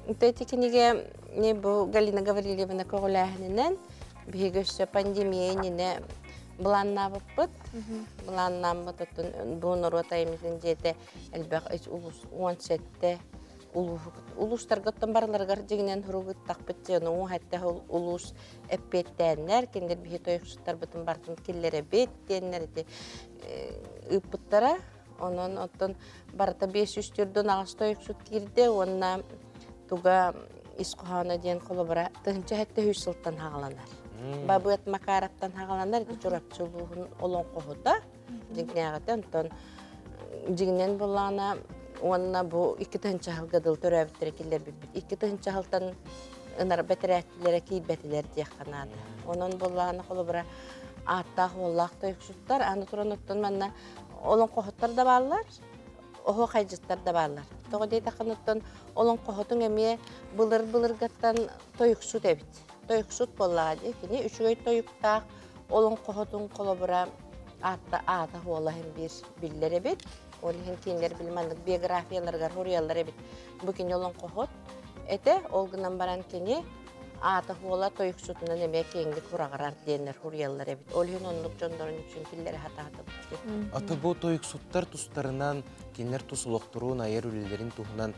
Эти кинигэ не бу Галина Гаврильевна көҕүлээһининэн биһиги өссө пандемия иннинэ былааннаабыппыт. Былааннааммыт оттон бу норуот айымньытын дьиэтэ элбэх улуус 17 улуустарга оттон барыларыгар дьиҥинэн суругуттахпыт дьэ уу хэтте улуус эппиэттээннэр кинилэр биһи тойуксуттарбытын бартын киллэрэбит диэннэр ити ыыппыттара. Онон оттон барыта 548 тойуксут киирдэ уонна туга ис хоһооно диэн холобура 1700 сылтан хаҕаланар. Бабыат Макаровтан хаҕаланар ити Чурапчы улууһун олоҥхоһута дьиҥнээҕитэ онтон дьиҥинэн буллаҕына. Уонна бу 2 тыһыынча сылга дылы төрөөбүттэрэ киллэрбиппит. 2 тыһыынча сылтан ынар бэтэрээттилэрэ киирбэтилэр диэххэ наада. Онон буоллаҕына холобура ааттаах-уоллаах тойуксуттар, аны туран оттон манна олоҥхоһуттар да бааллар, оһуохайдьыттар да бааллар. Тоҕо диэтэххинэ оттон олоҥхоһутуҥ эмиэ былыр-былыргаттан тойуксут эбит. Тойуксут буоллаҕа дии. Кини үчүгэй тойуктаах олоҥхоһутун холобура аатта аата хуола иһин биир биллэр эбит. Ол иһин кинилэр били маннык биографияларыгар суруйаллар эбит. Бу кини олоҥхоһут этэ, ол гынан баран кини аата хуола тойуксутунан эмиэ киэҥник хураҕырар диэннэр суруйаллар эбит. Ол иһин оннук дьоннорун үксүн киллэрэ сатаатыбыт. Аты бу тойуксуттар тустарынан, кинилэр тус олохторун, айар үлэлэрин туһунан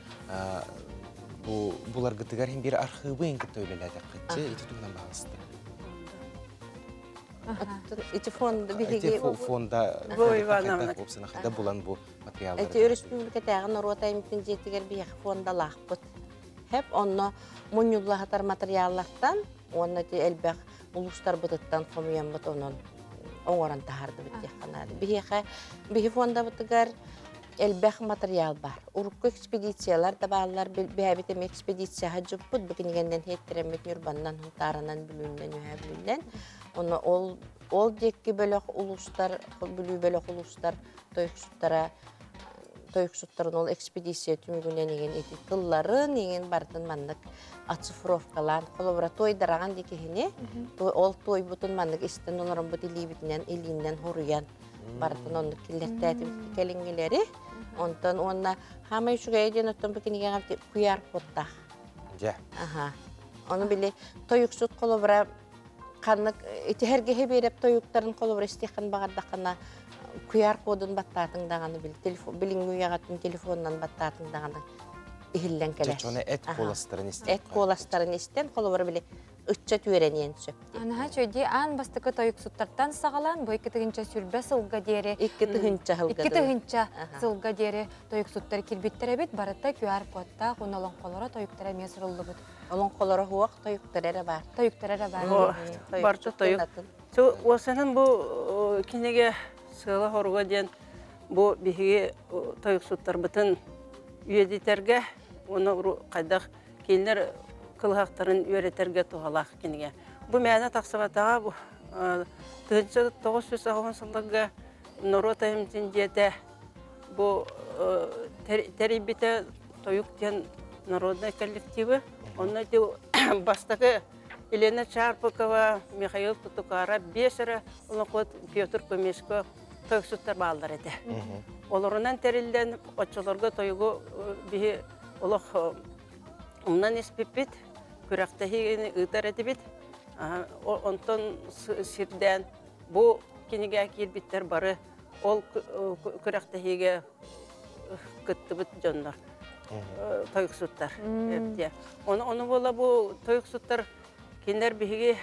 бу буларгытыгар иһин биир архыыбы ин кытта үлэлээтэххитчи ити туһунан баҕаста. Ити фонд биһиги фонда Бу Ивановна. Хайда булан бу материаллары. Эти өрөспүүбүлүкэтээҕи норуот айымньытын дьиэтигэр биһиэхэ фондалаахпыт. Хеп онно мунньуллаһатар материаллартан уонна ти элбэх улуустарбытыттан хомуйаммыт онон оҥорон таһаардыбыт диэххэ наада. Биһиэхэ биһи фондабытыгар элбэх материал бар. Урукку экспедициялар да бааллар. Бэһэбит эми экспедицияҕа дьуппут. Бу кинигэннэн хиэттерэммит Ньурбаннан, Хунтааранан, Бүлүүннэн, Үһээ Бүлүүннэн. Онно ол ол диэки бөлөх улуустар, Бүлүү бөлөх улуустар тойуксуттара тойуксуттарын ол экспедиция түмүгүнэн игин ити тылларын игин бартын маннык оцифровкалаан холобура туойдараҕан ди киһини ол туойбутун маннык истэн олорон бут илиибитинэн илииннэн хуруйан барытын оннук киллэртээтибит кэлиҥҥилэри онтон уонна хаамай үчүгэйэ диэн оттон бу кинигэҕэ QR кодтаах. Дьэ. Аха. Ону били тойуксут холобура ханнык итиһэргэһи биэрэп тойуктарын холобура истиэххин баҕардаххына QR кодун баттаатыҥ даҕаны били телефон билиҥҥи үйэҕэтин телефонунан баттаатыҥ даҕаны иһиллэн кэлэр. Чочону эт куоластарын истэн. Эт куоластарын истэн холобура били ычча түөрэниэн сөп. Анаһа чөйди аан бастакы тойуксуттартан саҕалаан бу 2 тыһыынча 20 сылга диэри 2 тыһыынча сылга 2 тыһыынча сылга диэри тойуксуттар кирбиттер эбит барыта QR кодтаах уонна олоҥхолоро тойуктара эмиэ суруллубут. Олоҥхолоро хуох тойуктар эрэ бар. Тойуктар эрэ бар. Барта тойук. Уосанан бу кинигэ сыала хоруга диэн бу биһиги тойуксуттарбытын үйэдитерге оны хайдах кинилэр кылыһахтарын үөрэтерге туһалаах кинигэ. Бу мээнэ тахсыбатаҕа бу 1990 сылларга норуот айымньытын дьиэтэ бу тэрийбитэ тойук диэн народный коллективы. Онно ити бастакы Елена Чарпыкова, Михаил Тутукара, бес эрэ олоҥхот Петр Кумишко тойуксуттар бааллар этэ. Олорунан тэриллэн оччолорго тойугу биһи олох умнан испиппит, күрэхтэһиини ыытар этибит. Онтон сирдээн бу кинигэ киирбиттэр бары ол күрэхтэһиигэ кыттыбыт дьоннор тойуксуттар. Оны оны бола бу тойуксуттар кинилэр биһиги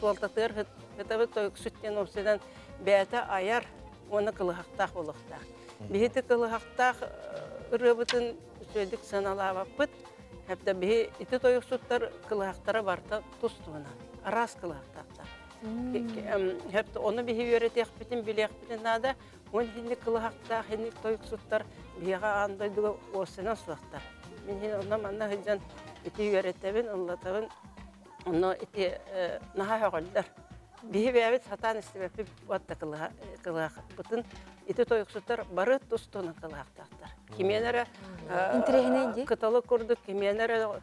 суолтатыгар хытабыт тойуксут диэн опсудан бэйэтэ айар уонна кылыһахтаах буолуохтаах. Биһити кылыһахтаах ырыабытын үчүгэйдик сыаналаабаппыт. Хэптэ биһи ити тойуксуттар кылыһахтара барта тус-туһунан, араас кылыһахтаахтар. Хэптэ ону биһи үөрэтиэхпитин, билиэхпитин наада. Он хинник кылыһахтаах, хинник тойуксуттар биһиэхэ аан дойдуга уоссанан суохтар. Мин хин онно манна сылдьан ити үөрэтэбин, ыллатабын. Онно ити наһаа хөҕөллөр. Биһи бэйэбит сатаан истибэппит уотта кылыһахпытын ити тойуксуттар бары тус-туһунан кылыһахтаахтар. Кимиэнэрэ кыталы курдук, кимиэнэрэ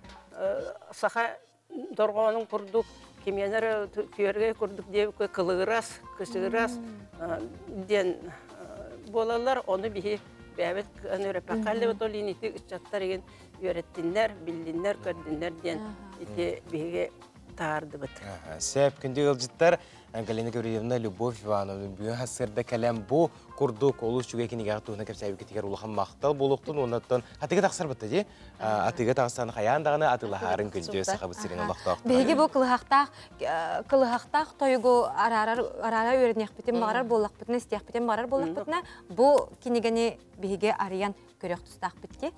саха дорҕоонун курдук, кимиэнэрэ күөргэй курдук диэбиккэ кылыгырас, кысыгырас диэн буолаллар. Ону биһи бэйэбит үөрэппэххэ ол ити ыччаттар игин үөрэттиннэр, биллиннэр, көрдүннэр диэн ити биһиги таардыбыт. Сөп күндү ыалдьыттар Галина Гаврильевна, Любовь Ивановна бүгүн хассырда кэлэн бу курдук олус үчүгэй кинигэҕэ туһунан кэпсээбиккитигэр улахан махтал буолуохтун уоннаттан атыга тахсар бытта ди атыга тахсан хайаан даҕаны атылаһаарын күндү сахабыт сирин олохтоох. Биһиги бу кылыһахтаах кылыһахтаах тойугу араарар араара үөрэниэхпитин баҕарар буоллахпытына истиэхпитин баҕарар буоллахпытына бу кинигэни биһиги арыйан көрөх тустаахпыт ди.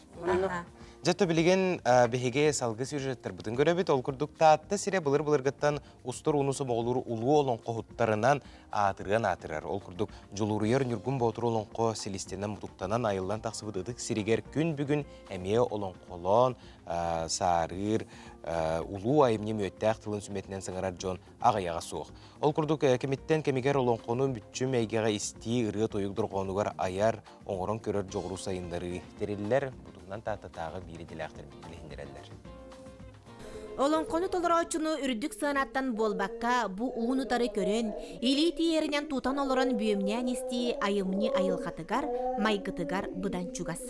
Дьэ билигин биһиги салгы сюжеттарбытын көрөбүт. Ол курдук Таатта сирэ былыр-былыргыттан устар ууну сомоҕолуур улуу олоҥхоһуттарынан аатырыан аатырар. Ол курдук Дьулуруйар Ньургун Боотур олоҥхо силистэнэн-мутуктанан айыллан тахсыбыт ытык сиригэр күн бүгүн эмиэ олоҥхолоон саарыыр улуу айымньы мүөттээх тылын сүмэтинэн саҥарар дьон аҕыйаҕа суох. Ол курдук кэмиттэн кэмигэр олоҥхону бүччүм эйгэҕэ истии, ырыа-тойук дорҕоонугар айар, оҥорон көрөр дьоҕуру сайыннарыы тэриллэр. Бу туһунан Тааттатааҕы биир идэлээхтэр билиһиннэрэллэр. Олоҥхону толорооччуну үрдүк сыанаттан буолбакка, бу уун-утары көрөн, илии тиийэринэн тутан олорон бүөмнээн истии айымньы айылҕатыгар, майгытыгар быдан чугас.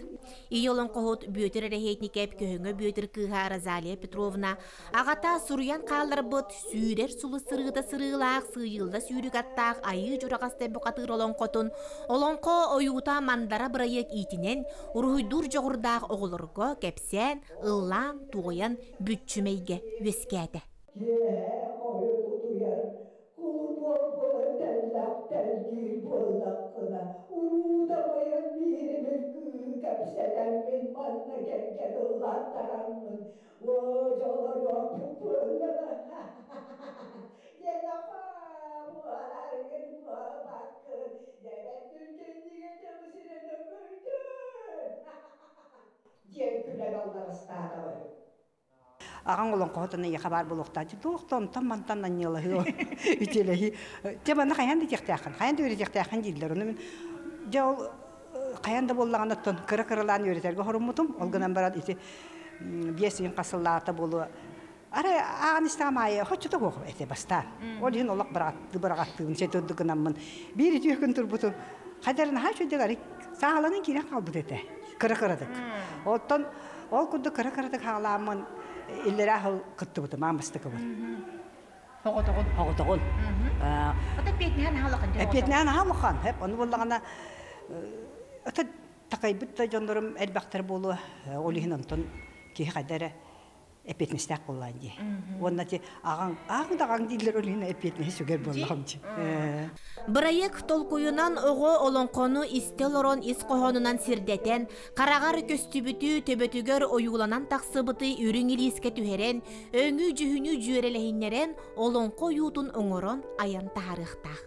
Ийэ олоҥхоһут Бүөтүр Эрэһиэтникэп Көһөҥө Бүөтүр кыыһа Розалия Петровна аҕата суруйан хаалларбыт сүүрэр сулус сырыыта сырыылаах сыыйылла сүүрүк аттаах айыы дьураҕастай бухатыыр олоҥхотун олоҥхо ойуута мандара бырайыак иитинэн уруһуйдуур дьоҕурдаах оҕолорго кэпсээн, ыллаан, туойан бүччүмэйгэ үөскээтэ. Киэһэ хойут утуйар, кулун буолан тэллэх тэлгиир буоллаххына, уруутамайан бииримин кыы кэпсэтэммин манна кэргэн ыллаттараммын Аҕаҥ олоҥхоһутун эйиэхэ баар буолуохтаах. Туох да онтон мантан анньыалаһыы үтүөлэһии. Дьэ манна хайаан да диэхтээххин, хайаан да үөрэтиэхтээххин дииллэр. Ону мин дьэ ол хайаан да буоллаҕына оттон кыра-кыралаан үөрэтэргэ хоруммутум. Ол гынан баран ити 5 ыйын хас сыллааҕыта буолуо арай ааҕан истэҕим аайы хоччото суох этэ бастаан. Ол иһин олох быраҕаттыы быраҕаттыыбын сэтэ үрдүк гынаммын биир үтүө күн турбутум хайдары наһаа үчүгэйдик арый сааһыланан киирэн хаалбыт этэ кыра-кыратык. Оттон ол курдук кыра-кыратык хаалааммын иллэрээ сыл кыттыбытым аан бастакыбын. Оҕотоҕун. Оҕотоҕун. Ото эппиэтинэһэ наһаа улахан. Эппиэтинэһэ наһаа улахан. Ону буоллаҕына ото такайбыт да дьоннорум элбэхтэр буолуо. Ол иһин онтон киһи хайда эрэ эппиэтинэстээх буоллаан дии. Уонна ти аҕаҥ ааҕыҥ да аҕаҥ дииллэр ол иһин эппиэтинэһи сүгэр буоллаҕым дии. Бырайыак толкуйунан оҕо олоҥхону истэ олорон ис хоһоонунан сирдэтэн, хараҕар көстүбүтү, төбөтүгэр ойууланан тахсыбыты үрүҥ илиискэ түһэрэн, өҥү-дьүһүнү дьүөрэлэһиннэрэн олоҥхо ойуутун оҥорон айан таһаарыахтаах.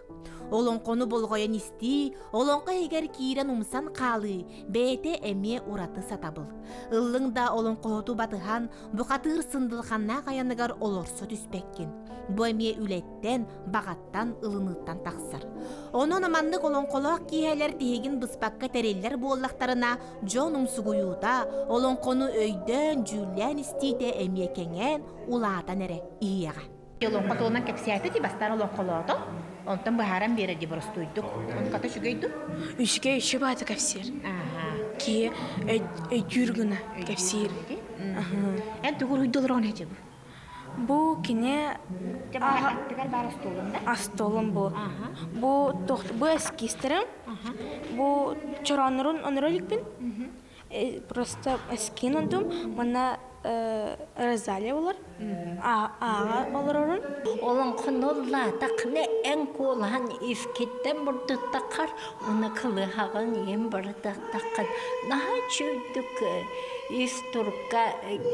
Олоҥхону болҕойон истии, олоҥхо иһигэр киирэн умсан хаалыы бэйэтэ эмиэ ураты сатабыл. Ыллыҥ да олоҥхоһуту батыһан, бухатыыр сындылханнаах айаныгар олорсо түспэккин. Бу эмиэ үлэттэн, баҕаттан, ылыныыттан тахсар. Онон маннык олоҥхолоох киэһэлэр тиһигин быспакка тэриллэр буоллахтарына, дьон умсугуйуута, олоҥхону өйдөөн, дьүүллээн истиитэ эмиэ кэҥээн, улаатан эрэ иһиэҕэ. Олоҥхо туһунан кэпсээтэ дии, бастаан олоҥхолоото, онтон быһааран биэрэр дии боростуойдук. Онката үчүгэй дуу? Үчүгэй, үчүгэй баата кэпсиир. Киһи өйдүүр гына кэпсиир. Эн тугу уруһуйда олороҕун эчи бу? Бу кини аттыгар баар остуолум да? Остуолум бу. Бу бу эскизтерим. Бу чорооннорун оноро иликпин. Просто эскин ондум. Манна Розалия болар. Ааҕа олорорун. Олоҥхону эн куолаһан искиттэн бурдуттаххар, уна кылыһаҕын иэн барытахтаххын наһаа үчүгдүк ис турукка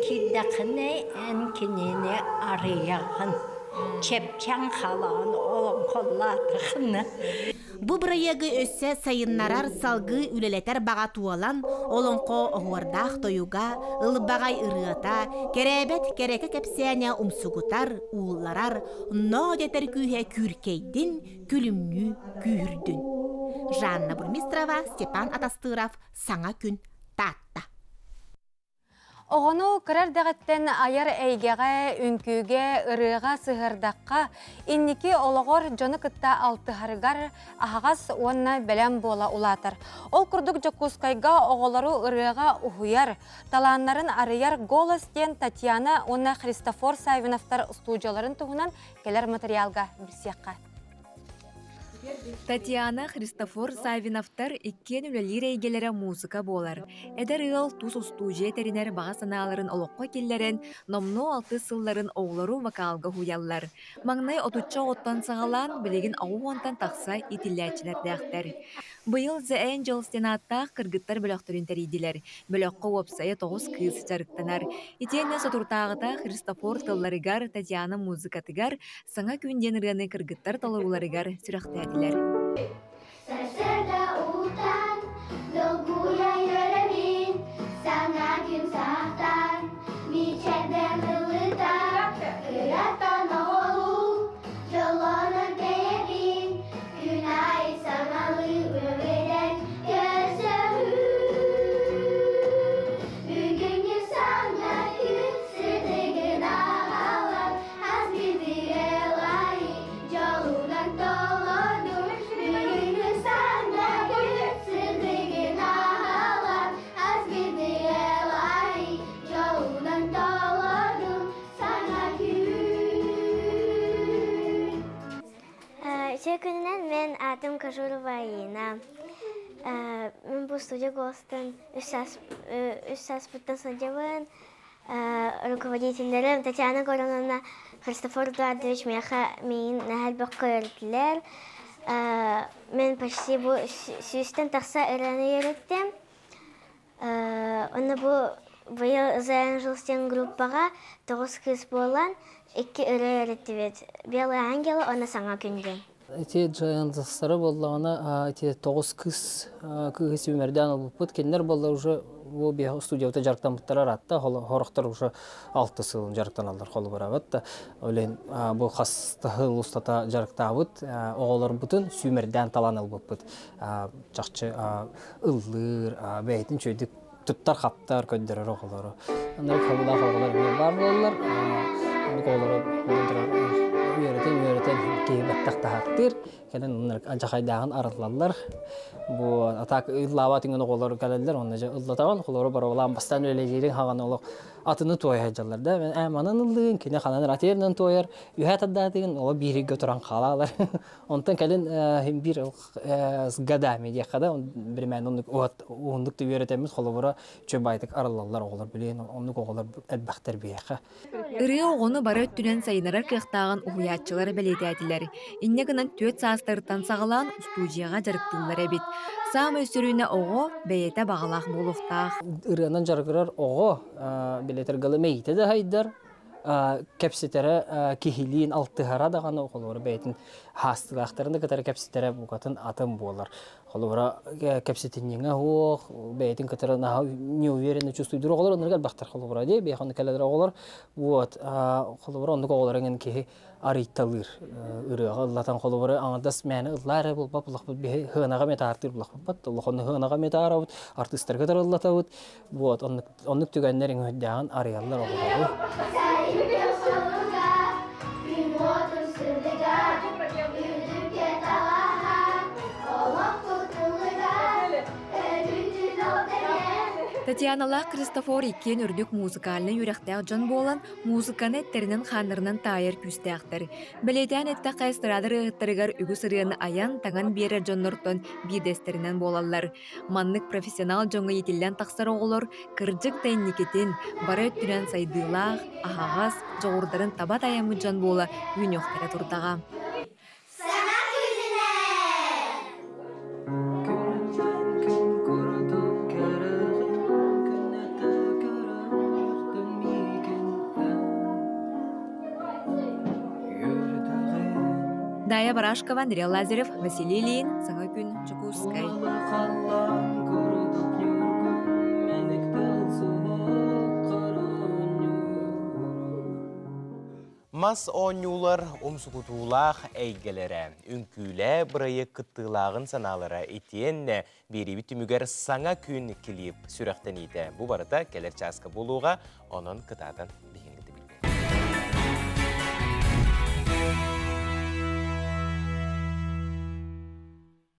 киирдэххинэ эн кинини арыйаҕын чэпчээн хаалаҕын олоҥхоллаатаххына. Бу бырайыагы өссө сайыннарар, салгыы үлэлэтэр баҕа туолан, олоҥхо оһуордаах тойуга, ылбаҕай ырыата, кэрээбэт кэрэкэ кэпсээнэ умсугутар, уулларар, ноо дэтэр күүһэ күүркэйдин, күлүмнүү күүһүрдүн. Жанна Бурмистрова, Степан Атастыров, Саҥа күн, Таатта. Оҕону кыра эрдэҕиттэн айар эйгэҕэ, үҥкүүгэ, ырыаҕа сыһыардахха, инники олоҕор дьону кытта алтыһарыгар аһаҕас уонна бэлэм буола улаатар. Ол курдук Дьокуускайга оҕолору ырыаҕа уһуйар, талааннарын арыйар «Голос» диэн Татьяна уонна Христофор Саввиновтар студияларын туһунан кэлэр материалга билсиэххэ. Татьяна, Христофор Саввиновтар иккиэн үлэлиир эйгэлэрэ муусука буолар. Эдэр ыал тус устуудьуйа тэринэр баҕа санааларын олоххо киллэрэн, номнуо алтыс сылларын оҕолору вокалга уһуйаллар. Маҥнай отучча оҕоттон саҕалаан, билигин 80-тан тахса иитиллээччилэрдээхтэр. Быйыл The Angels диэн ааттаах кыргыттар бөлөхтөрүн тэрийдилэр. Бөлөххө уопсайа 9 кыыс дьарыктанар. Итиэннэ соторутааҕыта Христофор тылларыгар, Татьяна музыкатыгар «Саҥа күн» диэн ырыаны кыргыттар толорууларыгар сүрэхтээтилэр. Сарсыарда уутан, долгуйа үөрэмин, саҥа күн саахтан, мичээрдэн ылытан, кыраттан оҕолуу, дьоллонон тэйэбин, күн аайы саҥалыы үөрэн көрсөһүү. Бүгүҥҥү саҥа күн сырдыгын аҕалан, хас биирдии ылайы дьолунан толордум. Бүгүҥҥү саҥа күн сырдыгын аҕалан, хас биирдии ылайы дьолунан толордум. Саҥа күн. Үтүө күнүнэн мен аатым Кожурова Аина. Мен бу студия Голостан үс сааспыттан сылдьабын. Руководителлэрим Татьяна Гороновна, Христофор Эдуардович миэхэ миигин наһаа элбэх көрдүлэр. Мен почти бу сүүстэн тахса ырыаны үөрэттим. Онно бу быйыл The Angels диэн группаҕа 9 кыыс буолан икки ырыа үөрэттибит. Белые ангелы уонна Саҥа күн диэн. Ити Giants'тара буоллаҕына ити 9 кыыс кыыһы сүүмэрдээн ылбыппыт. Кинилэр буоллар уже бу биэһ студиябыта дьарыктаммыттара ыраатта. Хорохтор уже алты сыл дьарыктаналлар холобура да. Олен бу хас сыл устата дьарыктаабыт оҕолорбутун сүүмэрдээн талан ылбыппыт. Чахчы ыллыыр, бэйэтин үчүгэйдик туттар-хаптар, көрдөрөр оҕолору. Оннук хабылаах оҕолор эмиэ баар буолаллар. Оннук оҕолору үөрэтэн үөрэтэн киһи бэттэх таһааттыыр. Кэлин оннук алдьархайдааҕын арыллаллар. Бу атак ыллаабат иҥэн оҕолор кэлэллэр, онно дьэ ыллатаҕын, холоро боруобалаан бастаан үлэлиириҥ хаҕан олох атыны туойа сылдьаллар да. Мен ээ манан ыллыгын, кини ханан ратиерынан туойар, үһэ тардаатыгын, оло бииргэ туран хаалаалар. Онтон кэлин биир с годами диэххэ да, биримээн оннук уһуннук да үөрэтэммит холобура чөбайтык арыллаллар оҕолор билин оннук оҕолор элбэхтэр биһиэхэ. Ырыа оҕону бары өттүнэн сайыннарар кыахтааҕын уһуйааччылар бэлиэтээтилэр. Инньэ гынан 4 саастарыттан саҕалаан устуудьуйаҕа дьарыктыыллар эбит. Саамай сүрүнэ оҕо бэйэтэ баҕалаах буолуохтаах. Ырыанан дьарыгырар оҕо билэтэр гылы мэйиитэ да хайдар, кэпсэтэрэ киһилиин алтыһара даҕаны оҕолору бэйэтин хаастыылаахтарын да кытары кэпсэтэрэ букатын атын буолар. Холобура кэпсэтинньэҥэ суох, бэйэтин кытары наһаа неуверенно чувствуйдуур оҕолор оннук элбэхтэр холобура дии, биэхэ оннук кэлэлэр оҕолор. Вот, холобура оннук оҕолор эҥин киһи арыйталыыр ырыаҕа ыллатан холобура аҥардас мээнэ ыллаа эрэ буолбат булахпыт биһи һыанаҕа эмиэ таартыыр булахпыт улахан һыанаҕа эмиэ таарабыт артыыстарга ыллатабыт вот оннук оннук түгэннэр иҥүһүрдээҕин арыйаллар оҕолору. Татьяналаах Христофор иккиэн үрдүк музыкальнай үөрэхтээх дьон буолан, музыканы эттэринэн-хааннарынан таайар күүстээхтэр. Бэлиэтээн эттэххэ, эстрада ырыаһыттарыгар үгүс ырыаны айан, таҥан биэрэр дьоннортон биирдэстэринэн буолаллар. Маннык профессионал дьоҥҥо иитиллэн тахсар оҕолор кырдьык да инникитин бары өттүнэн сайдыылаах, аһаҕас, дьоҕурдарын таба тайаммыт дьон буола үүнүөхтэрэ турдаҕа. Саҥа күнүнэн! Дая Барашкова, Андрей Лазарев, Василий Ильин, Саҥа күн, Дьокуускай. Мас оонньуулар умсугутуулаах эйгэлэрэ, үҥкүүлээ бырайыак кыттыылааҕын санаалара итиэннэ биэриибит түмүгэр саҥа күн клип сүрэхтэниитэ. Бу барыта кэлэр чааска буолуоҕа, онон кытаатан биһиги.